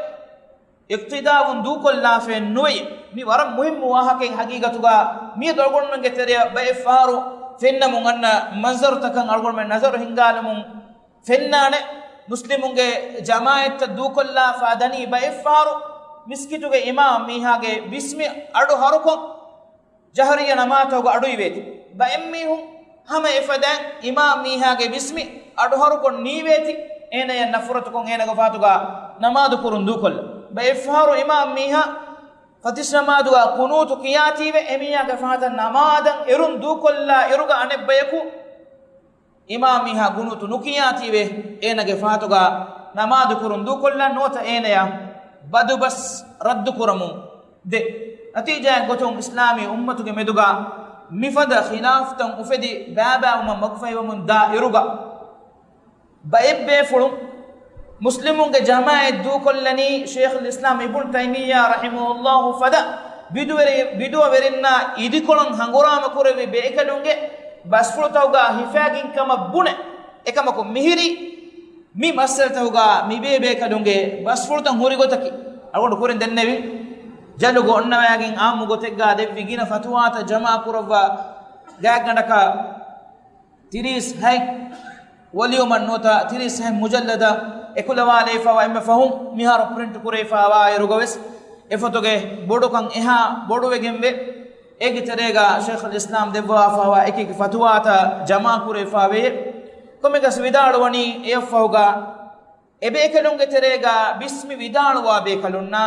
އިޤްތިދާވުން ދޫކޮށްލާފައެއް ނުވެޔޭ. މި ވަރަށް މުހިއްމު ވާހަކައެއް ޙަޤީޤަތުގާ. މިއަދު އަޅުގަނޑުމެންގެ ތެރެއަށް ބައެއް ފަހަރު ފެންނަމުން އަންނަ މަންޒަރުތަކަށް އަޅުގަނޑުމެން ނަޒަރު ހިންގާލަމުން ފެންނާނެ. މުސްލިމުންގެ ޖަމާޢަތްތައް ދޫކޮށްލާފާ ދަނީ ބައެއް ފަހަރު މިސްކިތުގެ އިމާމް މީހާގެ ބިސްމި އަޑު ހަރުކޮށް، ޖަހްރިއްޔަ ނަމާދުގަ އަޑުއިވޭތި. ބައެއްމީހުން ހަމަ އެފަދައިން އިމާމް މީހާގެ ބިސްމި އަޑުހަރުކޮށް ނީވޭތި، އޭނަޔަށް ނަފުރަތުކޮށް އޭނަގެ ފަހަތުގަ ނަމާދު ކުރުން ދޫކޮށްލަ. ބައެއްފަހަރު އިމާމް މީހާ ފަތިސް ނަމާދުގަ ޤުނޫތު ކިޔާތީވެ، އެމީހާގެ ފަހަތަށް ނަމާދަށް އެރުން ދޫކޮށްލާ އިރުގަ އަނެއްބަޔަކު އިމާމް މީހާ ޤުނޫތު ނުކިޔާތީވެ، އޭނަގެ ފަހަތުގަ ނަމާދު ކުރުން ދޫކޮށްލަން ނުވަތަ އޭނަޔަށް ބަދުބަސް ރައްދު ކުރަމުން ދޭ. ނަތީޖާއެއް ގޮތުން އިސްލާމީ އުއްމަތުގެ މެދުގަ މިފަދަ ޚިލާފުތައް އުފެދި ބައިބައިވުމަށް މަގުފަހިވަމުން ދާ އިރުގަ، ބައެއް ބޭފުޅުން މުސްލިމުންގެ ޖަމާޢަތް ދޫކޮށްލަނީ ޝޭޚުލް އިސްލާމް އިބްނު ތައިމިއްޔާ ރަޙިމަހުﷲ ފަދަ ބިދުވެރި-، ބިދުޢަވެރިންނާ އިދިކޮޅަށް ހަނގުރާމަ ކުރެއްވި ބޭކަލުންގެ ބަސްފުޅުތަކުގަ ހިފާގިން ކަމަށް ބުނެ، އެކަމަކު މިހިރީ މި މައްސަލަތަކުގަ މިބޭބޭކަލުންގެ ބަސްފުޅުތައް ހުރި ގޮތަކީ އަޅުގަނޑު ކުރިން ދެންނެވި. ޖަލުގަ އޮންނަވައިގެން އާއްމު ގޮތެއްގަ ދެއްވި ގިނަ ފަތުވާތައް ޖަމާކުރައްވާ ގާތްގަނޑަކަށް ތިރީސް ހަތް ވޮލިއުމަށް ނުވަތަ ތިރީސް ހަތް މުޖައްލަދަށް އެކުލަވާލައިފައިވާ އެންމެ ފަހުން މިހާރު ޕްރިންޓް ކުރެވިފައިވާއިރުގަވެސް އެފޮތުގެ ބޮޑުކަން އެހާ ބޮޑުވެގެންވޭ. އޭގެ ތެރޭގަ ޝޭޚުލް އިސްލާމް ދެއްވާފައިވާ އެކި އެކި ފަތުވާތައް ޖަމާކުރެވިފައިވެއެވެ. ކޮންމެއަކަސް ވިދާޅުވަނީ އެއަށްފަހުގަ އެބޭކަލުންގެ ތެރޭގަ ބިސްމި ވިދާޅުވާ ބޭކަލުންނާ،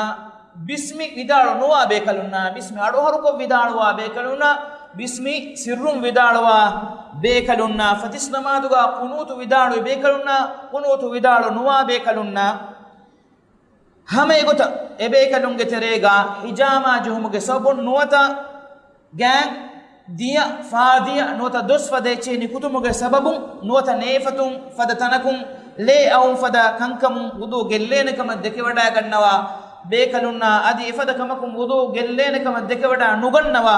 ބިސްމި ވިދާޅު ނުވާ ބޭކަލުންނާ، ބިސްމި އަޑުއަހަރުކޮށް ވިދާޅުވާ ބޭކަލުންނާ، ބިސްމި ސިއްރުން ވިދާޅުވާ ބޭކަލުންނާ، ފަތިސް ނަމާދުގަ ޤުނޫތު ވިދާޅުވި ބޭކަލުންނާ، ޤުނޫތު ވިދާޅު ނުވާ ބޭކަލުންނާ، ހަމަ އެގޮތަށް އެބޭކަލުންގެ ތެރޭގަ ހިޖާމާ ޖެހުމުގެ ސަބަބުން ނުވަތަ ގާތް ދިޔަ، ފާދިޔަ ނުވަތަ ދޮސްފަދަ އެއްޗެހި ނިކުތުމުގެ ސަބަބުން ނުވަތަ ނޭފަތުން ފަދަ ތަނަކުން ލޭ އައުން ފަދަ ކަންކަމުން ވުޟޫ ގެއްލޭނެ ކަމަށް ދެކެވަޑައިގަންނަވާ ބޭކަލުންނާ، އަދި އެފަދަ ކަމަކުން ވުޟޫ ގެއްލޭނެ ކަމަށް ދެކެވަޑައި ނުގަންނަވާ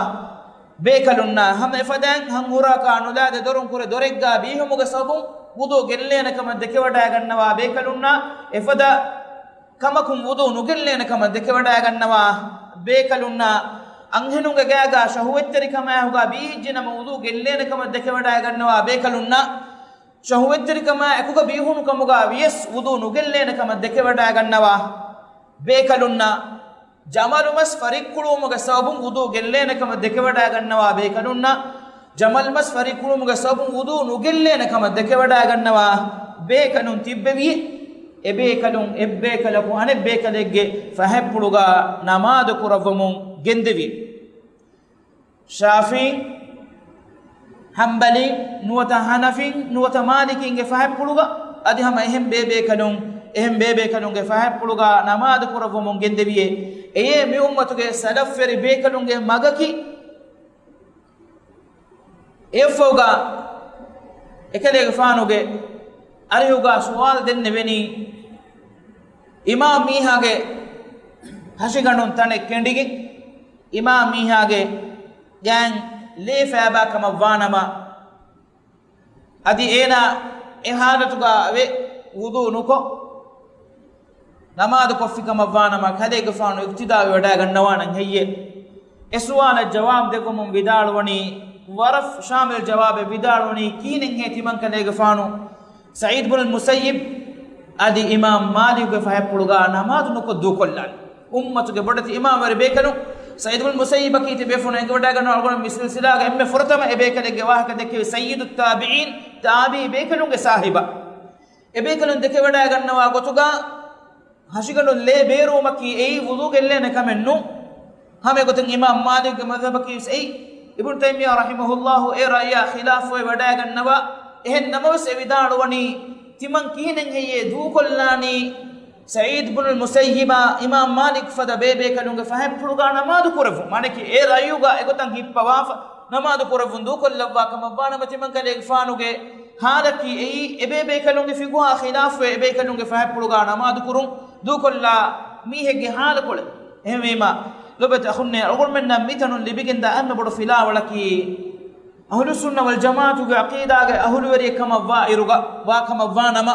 ބޭކަލުންނާ، ހަމަ އެފަދައިން ހަންހުރާކާ ނުލާދެ ދޮރުން ކުރެ ދޮރެއްގާ ބީހުމުގެ ސަބަބުން ވުޟޫ ގެއްލޭނެ ކަމަށް ދެކެވަޑައިގަންނަވާ ބޭކަލުންނާ، އެފަދަ ކަމަކުން ވުޟޫ ނުގެއްލޭނެ ކަމަށް ދެކެވަޑައިގަންނަވާ ބޭކަލުންނާ، އަންހެނުންގެ ގާގާ ޝަހުވަތްތެރިކަމާއެކުގާ ބީހިއްޖެ ނަމަ ވުޟޫ ގެއްލޭނެ ކަމަށް ދެކެވަޑައިގަންނަވާ ބޭކަލުންނާ، ޝަހުވަތްތެރިކަމާ އެކުގަ ބީހުނު ކަމުގާ ވިޔަސް ވުޟޫ ނުގެއްލޭނެ ކަމަށް ދެކެވަޑައިގަންނަވާ ބޭކަލުންނާ، ޖަމަލު މަސް ފަރިއްކުޅުވުމުގެ ސަބަބުން ވުޟޫ ގެއްލޭނެ ކަމަށް ދެކެވަޑައިގަންނަވާ ބޭކަލުންނަށް، ޖަމަލު މަސް ފަރިއްކުޅުވުމުގެ ސަބަބުން ވުޟޫ ނުގެއްލޭނެ ކަމަށް ދެކެވަޑައިގަންނަވާ ބޭކަލުން ތިއްބެވި، އެބޭކަލުން އެއްބޭކަލަކު އަނެއްބޭކަލެއްގެ ފަހަތްޕުޅުގަ ނަމާދު ކުރައްވަމުން ގެންދެވި. ޝާފިޢީ، ޙަންބަލީ، ނުވަތަ ޙަނަފީ، ނުވަތަ މާލިކީންގެ ފަހަތްޕުޅުގަ، އަދި ހަމަ އެހެން ބޭބޭކަލުން، އެހެން ބޭބޭކަލުންގެ ފަހަތްޕުޅުގަ ނަމާދު ކުރައްވަމުން ގެންދެވިއޭ. އެޔޭ މި އުއްމަތުގެ ސަލަފްވެރި ބޭކަލުންގެ މަގަކީ. އެއަށްފަހުގަ އެކަލޭގެފާނުގެ އަރިހުގަ ސުވާލު ދެންނެވެނީ، އިމާމް މީހާގެ ހަށިގަނޑުން ތަނެއް ކެނޑިގެން، އިމާމް މީހާގެ ގާތް ލޭ ފައިބާ ކަމަށް ވާނަމަ، އަދި އޭނާ އެ ޙާލަތުގަ ވެ ވުޟޫ ނުކޮށް، ނަމާދު ކޮށްފި ކަމަށް ވާނަމަ، ކަލޭގެފާނު އިޤްތިދާވެވަޑައިގަންނަވާނަން ހެއްޔޭ؟ އެ ސުވާލަށް ޖަވާބު ދެއްވަމުން ވިދާޅުވަނީ، ވަރަށް ޝާމިލް ޖަވާބެއް ވިދާޅުވަނީ، ކިހިނެއްހޭ ތިމަން ކަލޭގެފާނު ސަޢީދު ބުނުލް މުސައްޔިބް އަދި އިމާމް މާލިކުގެ ފަހަތްޕުޅުގަ ނަމާދު ނުކޮށް ދޫކޮށްލާނީ؟ އުއްމަތުގެ ބޮޑެތި އިމާމްވެރި ބޭކަލުން ސަޢީދު ބުނުލް މުސައްޔިބަކީ ތިބޭފުޅުން އެނގިވަޑައިގަންނަވާ އަޅުގަނޑު މި ސިލްސިލާގެ އެންމެ ފުރަތަމަ އެބޭކަލެއްގެ ވާހަކަ ދެއްކެވި ސައްޔިދު ތާބިޢީން، ތާބިޢީ ބޭކަލުންގެ ސާހިބާ. އެބޭކަލުން ދެކެވަޑައިގަންނަވާ ގޮތުގަ، ހަށިގަނޑުން ލޭ ބޭރުވުމަކީ އެއީ ވުޟޫ ގެއްލޭނެ ކަމެއް ނޫން. ހަމަ އެގޮތުން އިމާމް މާލިކްގެ މަޛްހަބަކީ ވެސް އެއީ. އިބްނު ތައިމިއްޔާ ރަޙިމަހުﷲ އެ ރައްޔާ ޚިލާފުވެ ވަޑައިގަންނަވާ. އެހެން ނަމަވެސް އެ ވިދާޅުވަނީ، ތިމަން ކިހިނެއް ހެއްޔޭ ދޫކޮށްލާނީ؟ ސަޢީދު ބުނުލް މުސައްޔިބާ އިމާމް މާލިކް ފަދަ ބޭބޭކަލުންގެ ފަހަތްޕުޅުގަ ނަމާދު ކުރެއްވުން. މާނައަކީ އެ ރައްޔުގަ އެގޮތަށް ހިއްޕަވާފަ ނަމާދު ކުރެއްވުން ދޫކޮށްލައްވާ ކަމަށްވާނަމަ، ތިމަން ކަލޭގެފާނުގެ ހާލަކީ އެއީ، އެބޭބޭކަލުންގެ ފިޤުހާ ޚިލާފުވެ އެބޭކަލުންގެ ފަހަތްޕުޅުގަ ނަމާދު ކުރުން ދޫކޮށްލާ މީހެއްގެ ހާލަކޮޅެއް. އެހެންވީމަ، ލޮބުވެތި އަޚުންނޭ، އަޅުގަނޑުމެންނަށް މިތަނުން ލިބިގެންދާ އެންމެ ބޮޑު ފިލާވަޅަކީ، އަހުލުއްސުންނަ ވަލްޖަމާޢަތުގެ ޢަޤީދާގެ އަހުލުވެރިއެއް ކަމަށް ވާ އިރުގަ، ވާ ކަމަށް ވާނަމަ،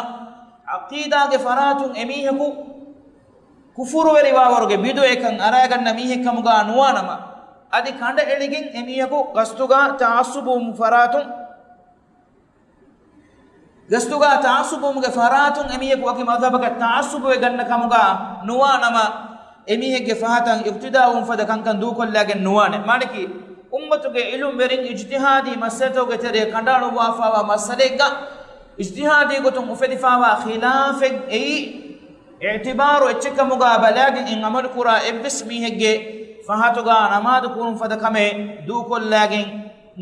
ޢަޤީދާގެ ފަރާތުން އެމީހަކު ކުފުރުވެރިވާވަރުގެ ބިދުޢައެއްކަން އަރައިގަންނަ މީހެއްކަމުގަ ނުވާނަމަ، އަދި ކަނޑައެޅިގެން އެމީހަކު ގަސްތުގަ ތަޢައްޞުބުވުމުގެ ފަރާތުން، ގަސްތުގަ ތަޢައްޞުބުވުމުގެ ފަރާތުން އެމީހަކު ވަކި މަޛްހަބަކަށް ތަޢައްޞުބުވެ ގަންނަ ކަމުގަ ނުވާނަމަ، އެމީހެއްގެ ފަހަތަށް އިޤްތިދާވުން ފަދަ ކަންކަން ދޫކޮށްލާގެން ނުވާނެ. މާނައަކީ، އުއްމަތުގެ ޢިލްމުވެރިން އިޖްތިހާދީ މައްސަލަތަކުގެ ތެރޭ ކަނޑައަޅުއްވާފައިވާ މައްސަލައެއްގަ، އިޖްތިހާދީ ގޮތުން އުފެދިފައިވާ ޚިލާފެއް އެއީ، އިޢުތިބާރު އެއްޗެއްކަމުގަ ބަލާގެން އެއް ޢަމަލު ކުރާ އެއްވެސް މީހެއްގެ ފަހަތުގަ ނަމާދު ކުރުން ފަދަ ކަމެއް ދޫކޮށްލާގެން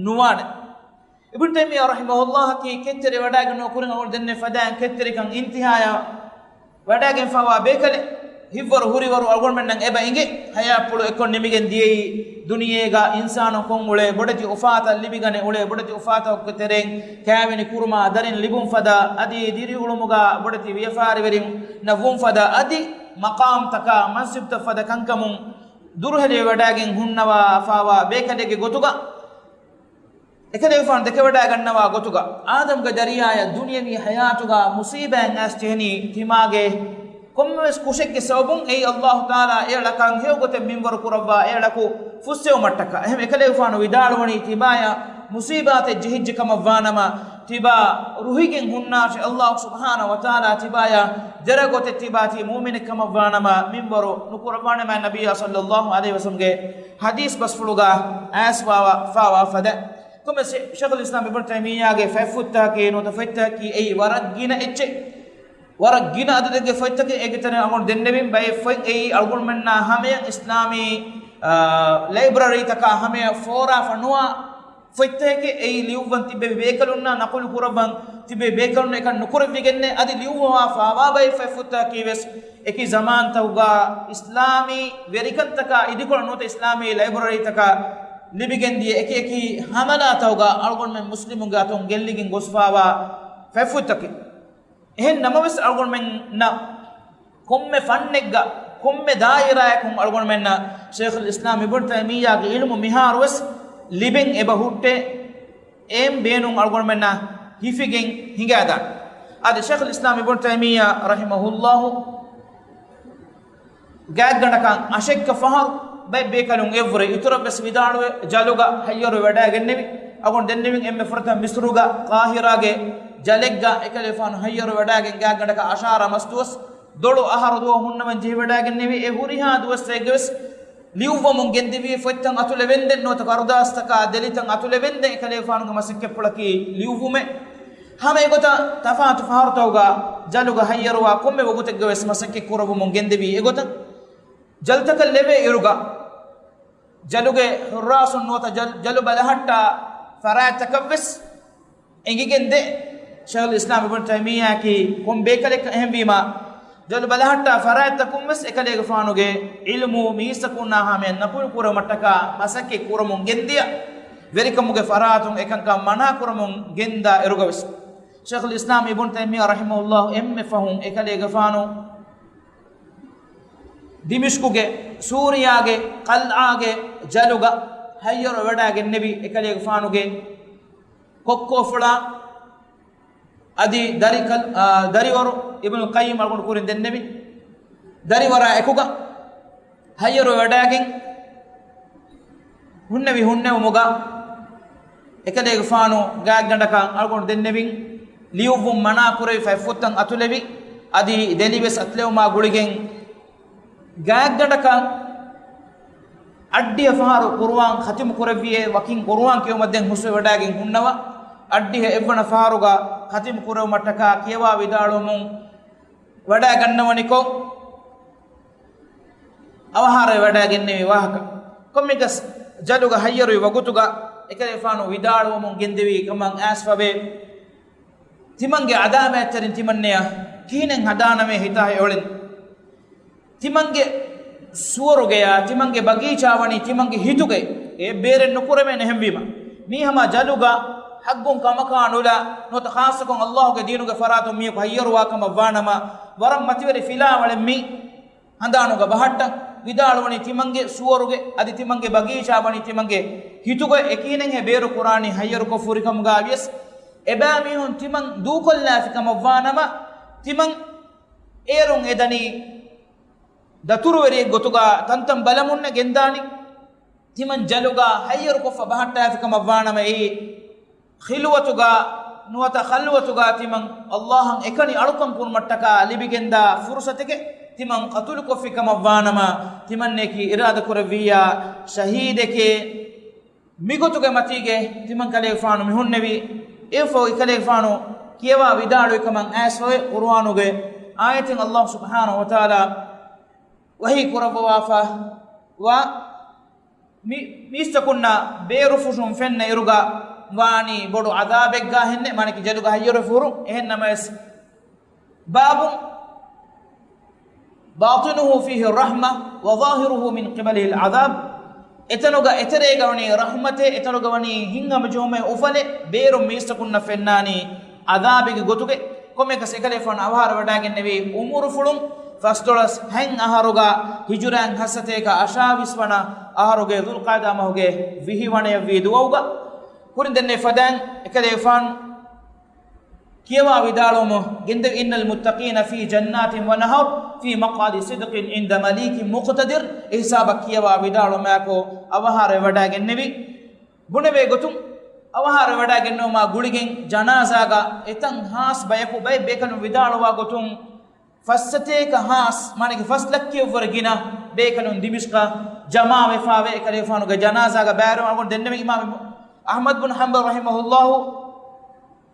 ނުވާނެ. އިބްނު ތައިމިއްޔާ ރަޙިމަހުﷲއަކީ ކެތްތެރި ވަޑައިގަންނަވާ ކުރިން އަޅުގަނޑު ދެންނެވި ފަދައިން ކެތްތެރިކަން އިންތިހާޔަށް ވަޑައިގެންފައިވާ ބޭކަލެއް. ހިތްވަރު ހުރިވަރު އަޅުގަނޑުމެންނަށް އެބަ އިނގޭ، ޙަޔާތްޕުޅު އެއްކޮށް ނިމިގެން ދިޔައީ ދުނިޔޭގަ އިންސާނުން ކޮށްއުޅޭ، ބޮޑެތި އުފާތައް ލިބިގަނެ އުޅޭ، ބޮޑެތި އުފާތަކުގެ ތެރެއިން ކައިވެނި ކުރުމާ ދަރިން ލިބުން ފަދަ، އަދި ދިރިއުޅުމުގަ ބޮޑެތި ވިޔަފާރިވެރިންނަށް ވުން ފަދަ، އަދި މަޤާމްތަކާ މަންސިބްތައް ފަދަ ކަންކަމުން ދުރުހެލިވެވަޑައިގެން ހުންނަވާފައިވާ ބޭކަލެއްގެ ގޮތުގަ، އެކަލޭގެފާނު ދެކެވަޑައިގަންނަވާ ގޮތުގަ، އާދަމްގެ ދަރިޔާޔަށް ދުނިޔަވީ ޙަޔާތުގަ މުޞީބާތް އައިސް ޖެހެނީ ތިމާގެ ކޮންމެވެސް ކުށެއްގެ ސަބަބުން. އެއީ ﷲ ތަޢާލާ އެއަޅަކަށް ހެޔޮގޮތެއް މިންވަރު ކުރައްވާ އެއަޅަކު ފުއްސެވުމަށްޓަކާ. އެހެން އެކަލޭގެފާނު ވިދާޅުވަނީ ތިބާޔަށް މުޞީބާތެއް ޖެހިއްޖެ ކަމަށްވާނަމަ، ތިބާ ރުހިގެން ހުންނާށޭ، ﷲ ސުބްޙާނަހޫ ވަތަޢާލާ ތިބާޔަށް ދެރަ ގޮތެއް ތިބާ ތި މުއުމިނެއް ކަމަށްވާނަމަ މިންވަރު ނުކުރައްވާނެ. މާތް ނަބިއްޔާ ޞައްލައްލާހު ޢަލައިހި ވަސައްލަމްގެ ޙަދީޘް ބަސްފުޅުގަ އައިސްފާވާ، ފާވާ ފަދަ. ކޮންމެސް ޝޭޚުލް އިސްލާމް އިބްނު ތައިމިއްޔާގެ ފަތްފުއްތަކަކީ ނުވަތަ ފޮތްތަކަކީ އެއީ ވަރަށް ގިނަ އެއްޗެއް. ވަރަށް ގިނަ އަދަދެއްގެ ފޮތްތަކެއް އޭގެ ތެރެއިން އަޅުގަނޑު ދެންނެވިން. ބައެއް ފޮތް އެއީ އަޅުގަނޑުމެންނާ ހަމަޔަށް އިސްލާމީ، އާ، ލައިބްރަރީތަކާ ހަމަޔަށް ފޯރާފަ ނުވާ ފޮތްތަކެކޭ. އެއީ ލިޔުއްވަން ތިއްބެވި ބޭކަލުންނާ، ނަޤުލު ކުރައްވަން ތިއްބެވި ބޭކަލުންނަށް އެކަން ނުކުރެއްވިގެންނޭ. އަދި ލިޔުއްވަވާފާވާ ބައެއް ފޮތްފުއްތަކަކީ ވެސް އެކި ޒަމާންތަކުގަ އިސްލާމީ ވެރިކަންތަކާ އިދިކޮޅަށް ނުވަތަ އިސްލާމީ ލައިބްރަރީތަކަށް ލިބިގެންދިޔަ އެކި އެކި ހަމަލާތަކުގަ އަޅުގަނޑުމެން މުސްލިމުންގެ އަތުން ގެއްލިގެން ގޮސްފާވާ ފޮތްފުއްތަކެއް. އެހެން ނަމަވެސް އަޅުގަނޑުމެންނަށް ކޮންމެ ފަންނެއްގަ، ކޮންމެ ދާއިރާއަކުން އަޅުގަނޑުމެންނަށް ޝޭޚުލް އިސްލާމް އިބްނު ތައިމިއްޔާގެ ޢިލްމު މިހާރުވެސް ލިބެން އެބަ ހުއްޓޭ. އެއިން ބޭނުން އަޅުގަނޑުމެންނަށް ހިފިގެން ހިނގާދާނެ. އަދި ޝޭޚުލް އިސްލާމް އިބްނު ތައިމިއްޔާ ރަޙިމަހުﷲ ގާތްގަނޑަކަށް އަށެއްކަ ފަހަރު ބައެއް ބޭކަލުން އެއްވުރެ އިތުރަށްވެސް ވިދާޅުވެ، ޖަލުގަ ހައްޔަރު ވެވަޑައިގެންނެވި. އަޅުގަނޑު ދެންނެވިން އެންމެ ފުރަތަމަ މިޞްރުގަ ޤާހިރާގެ ޖަލެއްގަ އެކަލޭގެފާނު ހައްޔަރު ވެވަޑައިގެން ގާތްގަނޑަކަށް އަށާރަ މަސްދުވަސް ދޮޅު އަހަރު ދުވަހު ހުންނަވަން ޖެހިވަޑައިގެންނެވި. އެ ހުރިހާ ދުވަސްތަކެއްގެވެސް ލިޔުއްވަމުން ގެންދެވީ ފޮތްތައް އަތުލެވެންދެން ނުވަތަ ކަރުދާސްތަކާ ދެލިތައް އަތުލެވެންދެން އެކަލޭގެފާނުގެ މަސައްކަތްޕުޅަކީ ލިޔުއްވުމޭ. ހަމަ އެގޮތަށް ތަފާތު ފަހަރުތަކުގަ ޖަލުގަ ހައްޔަރުވާ ކޮންމެ ވަގުތެއްގަވެސް މަސައްކަތް ކުރައްވަމުން ގެންދެވީ އެގޮތަށް. ޖަލުތަކަށް ލެވޭ އިރުގަ ޖަލުގެ ޙުއްރާސުން ނުވަތަ ޖަލު، ޖަލު ބަލަހައްޓާ ފަރާތްތަކަށްވެސް އެނގިގެން ދޭ. ޝޭޚުލް އިސްލާމް އިބްނު ތައިމިއްޔާއަކީ ކޮން ބޭކަލެއްކަން އެހެންވީމާ، ޖަލު ބަލަހައްޓާ ފަރާތްތަކުން ވެސް އެކަލޭގެފާނުގެ ޢިލްމު މީސްތަކުންނާ ހަމަޔަށް ނަޤުލު ކުރުމަށްޓަކާ މަސައްކަތް ކުރަމުން ގެންދިޔަ، ވެރިކަމުގެ ފަރާތުން އެކަންކަން މަނާ ކުރަމުން ގެންދާ އިރުގަވެސް، ޝޭޚުލް އިސްލާމް އިބްނު ތައިމިއްޔާ ރަޙިމަހުﷲ އެންމެ ފަހުން އެކަލޭގެފާނު ދިމިޝްޤުގެ ސޫރިޔާގެ ޤަލްޢާގެ ޖަލުގަ ހައްޔަރު ވަޑައިގެންނެވި. އެކަލޭގެފާނުގެ ކޮއްކޯފުޅާ އަދި ދަރިކަލް، އާ، ދަރިވަރު އިބްނުލް ޤައްޔިމް އަޅުގަނޑު ކުރިން ދެންނެވި. ދަރިވަރާ އެކުގަ ހައްޔަރު ވަޑައިގެން ހުންނެވި ހުންނެވުމުގަ އެކަލޭގެފާނު ގާތްގަނޑަކަށް އަޅުގަނޑު ދެންނެވިން ލިޔުއްވުން މަނާ ކުރެވި ފަތްފުއްތައް އަތުލެވި، އަދި ދެލިވެސް އަތުލެވުމާ ގުޅިގެން ގާތްގަނޑަކަށް އަށްޑިހަ ފަހަރު ޤުރުއާން ޚަތިމު ކުރެއްވިއޭ. ވަކިން ޤުރުއާން ކިޔުމަށް ދެން ހުސްވެވަޑައިގެން ހުންނަވާ، އަށްޑިހަ އެއްވަނަ ފަހަރުގަ ޚަތިމު ކުރެވުމަށްޓަކާ ކިޔަވާ ވިދާޅުވަމުން ވަޑައިގަންނަވަނިކޮށް، އަވަހާރަވެވަޑައިގެންނެވި ވާހަކަ. ކޮންމެއަކަސް ޖަލުގަ ހައްޔަރުވި ވަގުތުގަ އެކަލޭފާނު ވިދާޅުވަމުން ގެންދެވީ ކަމަށް އައިސްފަވޭ. ތިމަންގެ އަދާބައިތެރިން ތިމަންނެޔަށް ކިހިނެއް ހަދާނަމޭ ހިތާ އެއުޅެން. ތިމަންގެ ސުވަރުގެޔާ، ތިމަންގެ ބަގީޗާ ވަނީ ތިމަންގެ ހިތުގައި. އެ ބޭރެއް ނުކުރެވޭނެ އެހެންވީމަ. މީ ހަމަ ޖަލުގަ ޙައްޤުން ކަމަކާ ނުލާ، ނުވަތަ ޚާއްޞަކޮށް ﷲގެ ދީނުގެ ފަރާތުން މީހަކު ހައްޔަރުވާ ކަމަށް ވާނަމަ، ވަރަށް މަތިވެރި ފިލާވަޅެއް މި ހަނދާނުގަ ބަހައްޓަން. ވިދާޅުވަނީ ތިމަންގެ ސުވަރުގެ އަދި ތިމަންގެ ބަގީޗާ ވަނީ ތިމަންގެ ހިތުގައި. އެކިހިނެއްހޭ ބޭރު ކުރާނީ ހައްޔަރުކޮށް ފުރިކަމުގަ ވިޔަސް، އެބައިމީހުން ތިމަން ދޫކޮށްލާފި ކަމަށް ވާނަމަ، ތިމަން އޭރުން އެދަނީ ދަތުރުވެރިއެއް ގޮތުގަ ތަންތަން ބަލަމުންނެ ގެންދާނީ. ތިމަން ޖަލުގަ ހައްޔަރުކޮށްފަ ބަހައްޓާފި ކަމަށް ވާނަމަ، އެއީ ޚިލްވަތުގަ ނުވަތަ ޚަލްވަތުގަ ތިމަން ﷲއަށް އެކަނި އަޅުކަން ކުރުމަށްޓަކާ ލިބިގެންދާ ފުރުޞަތެކޭ. ތިމަން ޤަތުލުކޮށްފި ކަމަށް ވާނަމަ، ތިމަންނައަކީ އިރާދަކުރެއްވިއްޔާ ޝަހީދެކޭ. މިގޮތުގެ މަތީގައި ތިމަން ކަލޭގެފާނު މިހުންނެވީ. އެއަށްފަހު އެކަލޭގެފާނު ކިޔަވާ ވިދާޅުވި ކަމަށް އައިސްފަވޭ، ޤުރުއާނުގެ އާޔަތެއް ﷲ ސުބްޙާނަހޫ ވަތަޢާލާ ވަޙީ ކުރައްވަވާފަ ވާ މި، މީސްތަކުންނަށް ބޭރުފުށުން ފެންނަ އިރުގަ ވާނީ ބޮޑު ޢަޛާބެއްގަ ހެންނެއް، މާނައަކީ ޖަލުގަ ހައްޔަރުވެ ފުރުން. އެހެން ނަމަވެސް، باب باطنه فيه الرحمة وظاهره من قبله العذاب. އެތަނުގަ އެތެރޭގަ ވަނީ ރަޙްމަތެއް، އެތަނުގަ ވަނީ ހިތްހަމަޖެހުމެއް އުފަލެއް، ބޭރުން މީސްތަކުންނަށް ފެންނާނީ ޢަޛާބެއްގެ ގޮތުގައި. ކޮންމެއަކަސް އެކަލޭފާނު އަވަހާރަވެވަޑައިގެންނެވީ އުމުރުފުޅުން ފަސްދޮޅަސް ހަތް އަހަރުގަ، ހިޖުރައިން ހަތްސަތޭކަ އަށާވީސް ވަނަ އަހަރުގެ ޛުލްޤަޢިދާ މަހުގެ ވިހި ވަނަޔަށްވީ ދުވަހުގަ. ކުރިން ދެންނެވި ފަދައިން އެކަލޭފާނު ކިޔަވާ ވިދާޅުވަމުން ގެންދެވި، إن المتقين في جنات ونهر في مقعد صدق عند مليك مقتدر. އެ ހިސާބަށް ކިޔަވާ ވިދާޅުވުމާއެކު އަވަހާރަވެވަޑައިގެންނެވި. ބުނެވޭ ގޮތުން، އަވަހާރަވެވަޑައިގެންނެވުމާ ގުޅިގެން ޖަނާޒާގަ އެތަން ހާސް ބަޔަކު ބައެއް ބޭކަލުން ވިދާޅުވާ ގޮތުން، ފައްސަތޭކަ ހާސް، މާނައަކީ ފަސް ލައްކައަށްވުރެ ގިނަ ބޭކަލުން ދިމިޝްޤަށް ޖަމާވެފަވޭ. އެކަލޭފާނުގެ ޖަނާޒާގަ ބައިވެރިވުމަށް އަޅުގަނޑު ދެންނެވި އިމާމް އަޙްމަދު ބުން ޙަންބަލް ރަޙިމަހުﷲ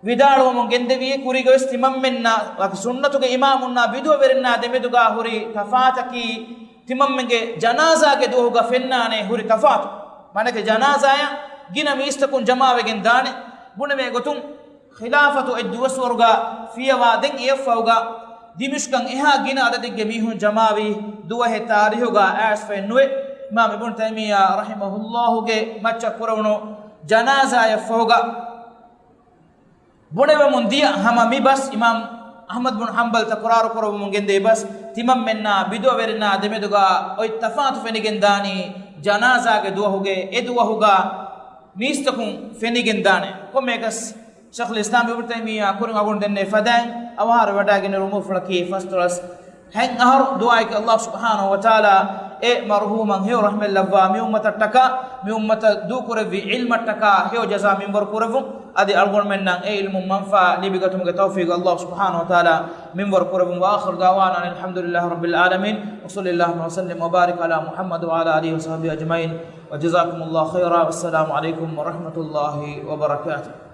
ވިދާޅުވަމުން ގެންދެވިއޭ، ކުރީގަވެސް ތިމަންމެންނާ، ވަކި ސުންނަތުގެ އިމާމުންނާ ބިދުޢަވެރިންނާ ދެމެދުގަ ހުރި ތަފާތަކީ، ތިމަންމެންގެ ޖަނާޒާގެ ދުވަހުގަ ފެންނާނެ ހުރި ތަފާތު. މާނައަކީ ޖަނާޒާއަށް ގިނަ މީސްތަކުން ޖަމާވެގެން ދާނެ. ބުނެވޭ ގޮތުން، ޚިލާފަތު އެއްދުވަސްވަރުގަ ފިޔަވާ ދެން އެއަށްފަހުގަ ދިމިޝްޤަށް އެހާ ގިނަ އަދަދެއްގެ މީހުން ޖަމާވީ ދުވަހެއް ތާރީޚުގަ އައިސްފައެއް ނުވޭ. އިމާމް އިބްނު ތައިމިއްޔާ ރަޙިމަހުﷲގެ މައްޗަށް ކުރެވުނު ޖަނާޒާއަށްފަހުގަ ބުނެވެމުން ދިޔަ ހަމަ މި ބަސް، އިމާމް އަޙްމަދު ބުން ޙަންބަލް ތަކުރާރު ކުރައްވަމުން ގެންދެވި ބަސް، ތިމަންމެންނާ ބިދުޢަވެރިންނާ ދެމެދުގަ އޮތް ތަފާތު ފެނިގެން ދާނީ ޖަނާޒާގެ ދުވަހުގެ އެ ދުވަހުގަ މީސްތަކުން ފެނިގެން ދާނެ. ކޮންމެއަކަސް ޝައިޚުލް އިސްލާމް އިބްނު ތައިމިއްޔާ ކުރިން އަޅުގަނޑު ދެންނެވި ފަދައިން އަވަހާރަވެވަޑައިގެން ނުވަ ފުޅަކީ ފަސްދޮޅަސް ހަތް އަހަރު. ދުޢާއަކީ ﷲ ސުބްޙާނަހޫ ވަތަޢާލާ އެ މަރުޙޫމަށް ހެޔޮ ރަޙްމަތް ލައްވާ، މި އުއްމަތަށްޓަކާ، މި އުއްމަތަށް ދޫކުރެއްވި ޢިލްމަށްޓަކާ ހެޔޮ ޖަޒާ މިންވަރު ކުރެއްވުން. އަދި އަޅުގަނޑުމެންނަށް އެ ޢިލްމުން މަންފާ ލިބިގަތުމުގެ ތައުފީޤު ﷲ ސުބްޙާނަހޫ ވަތަޢާލާ މިންވަރު ކުރެއްވުން. وآخر دعوانا أن الحمد لله رب العالمين، وصلى اللهم وسلم وبارك على محمد وعلى آله وصحبه أجمعين، وجزاكم الله خيرا، والسلام عليكم ورحمة الله وبركاته.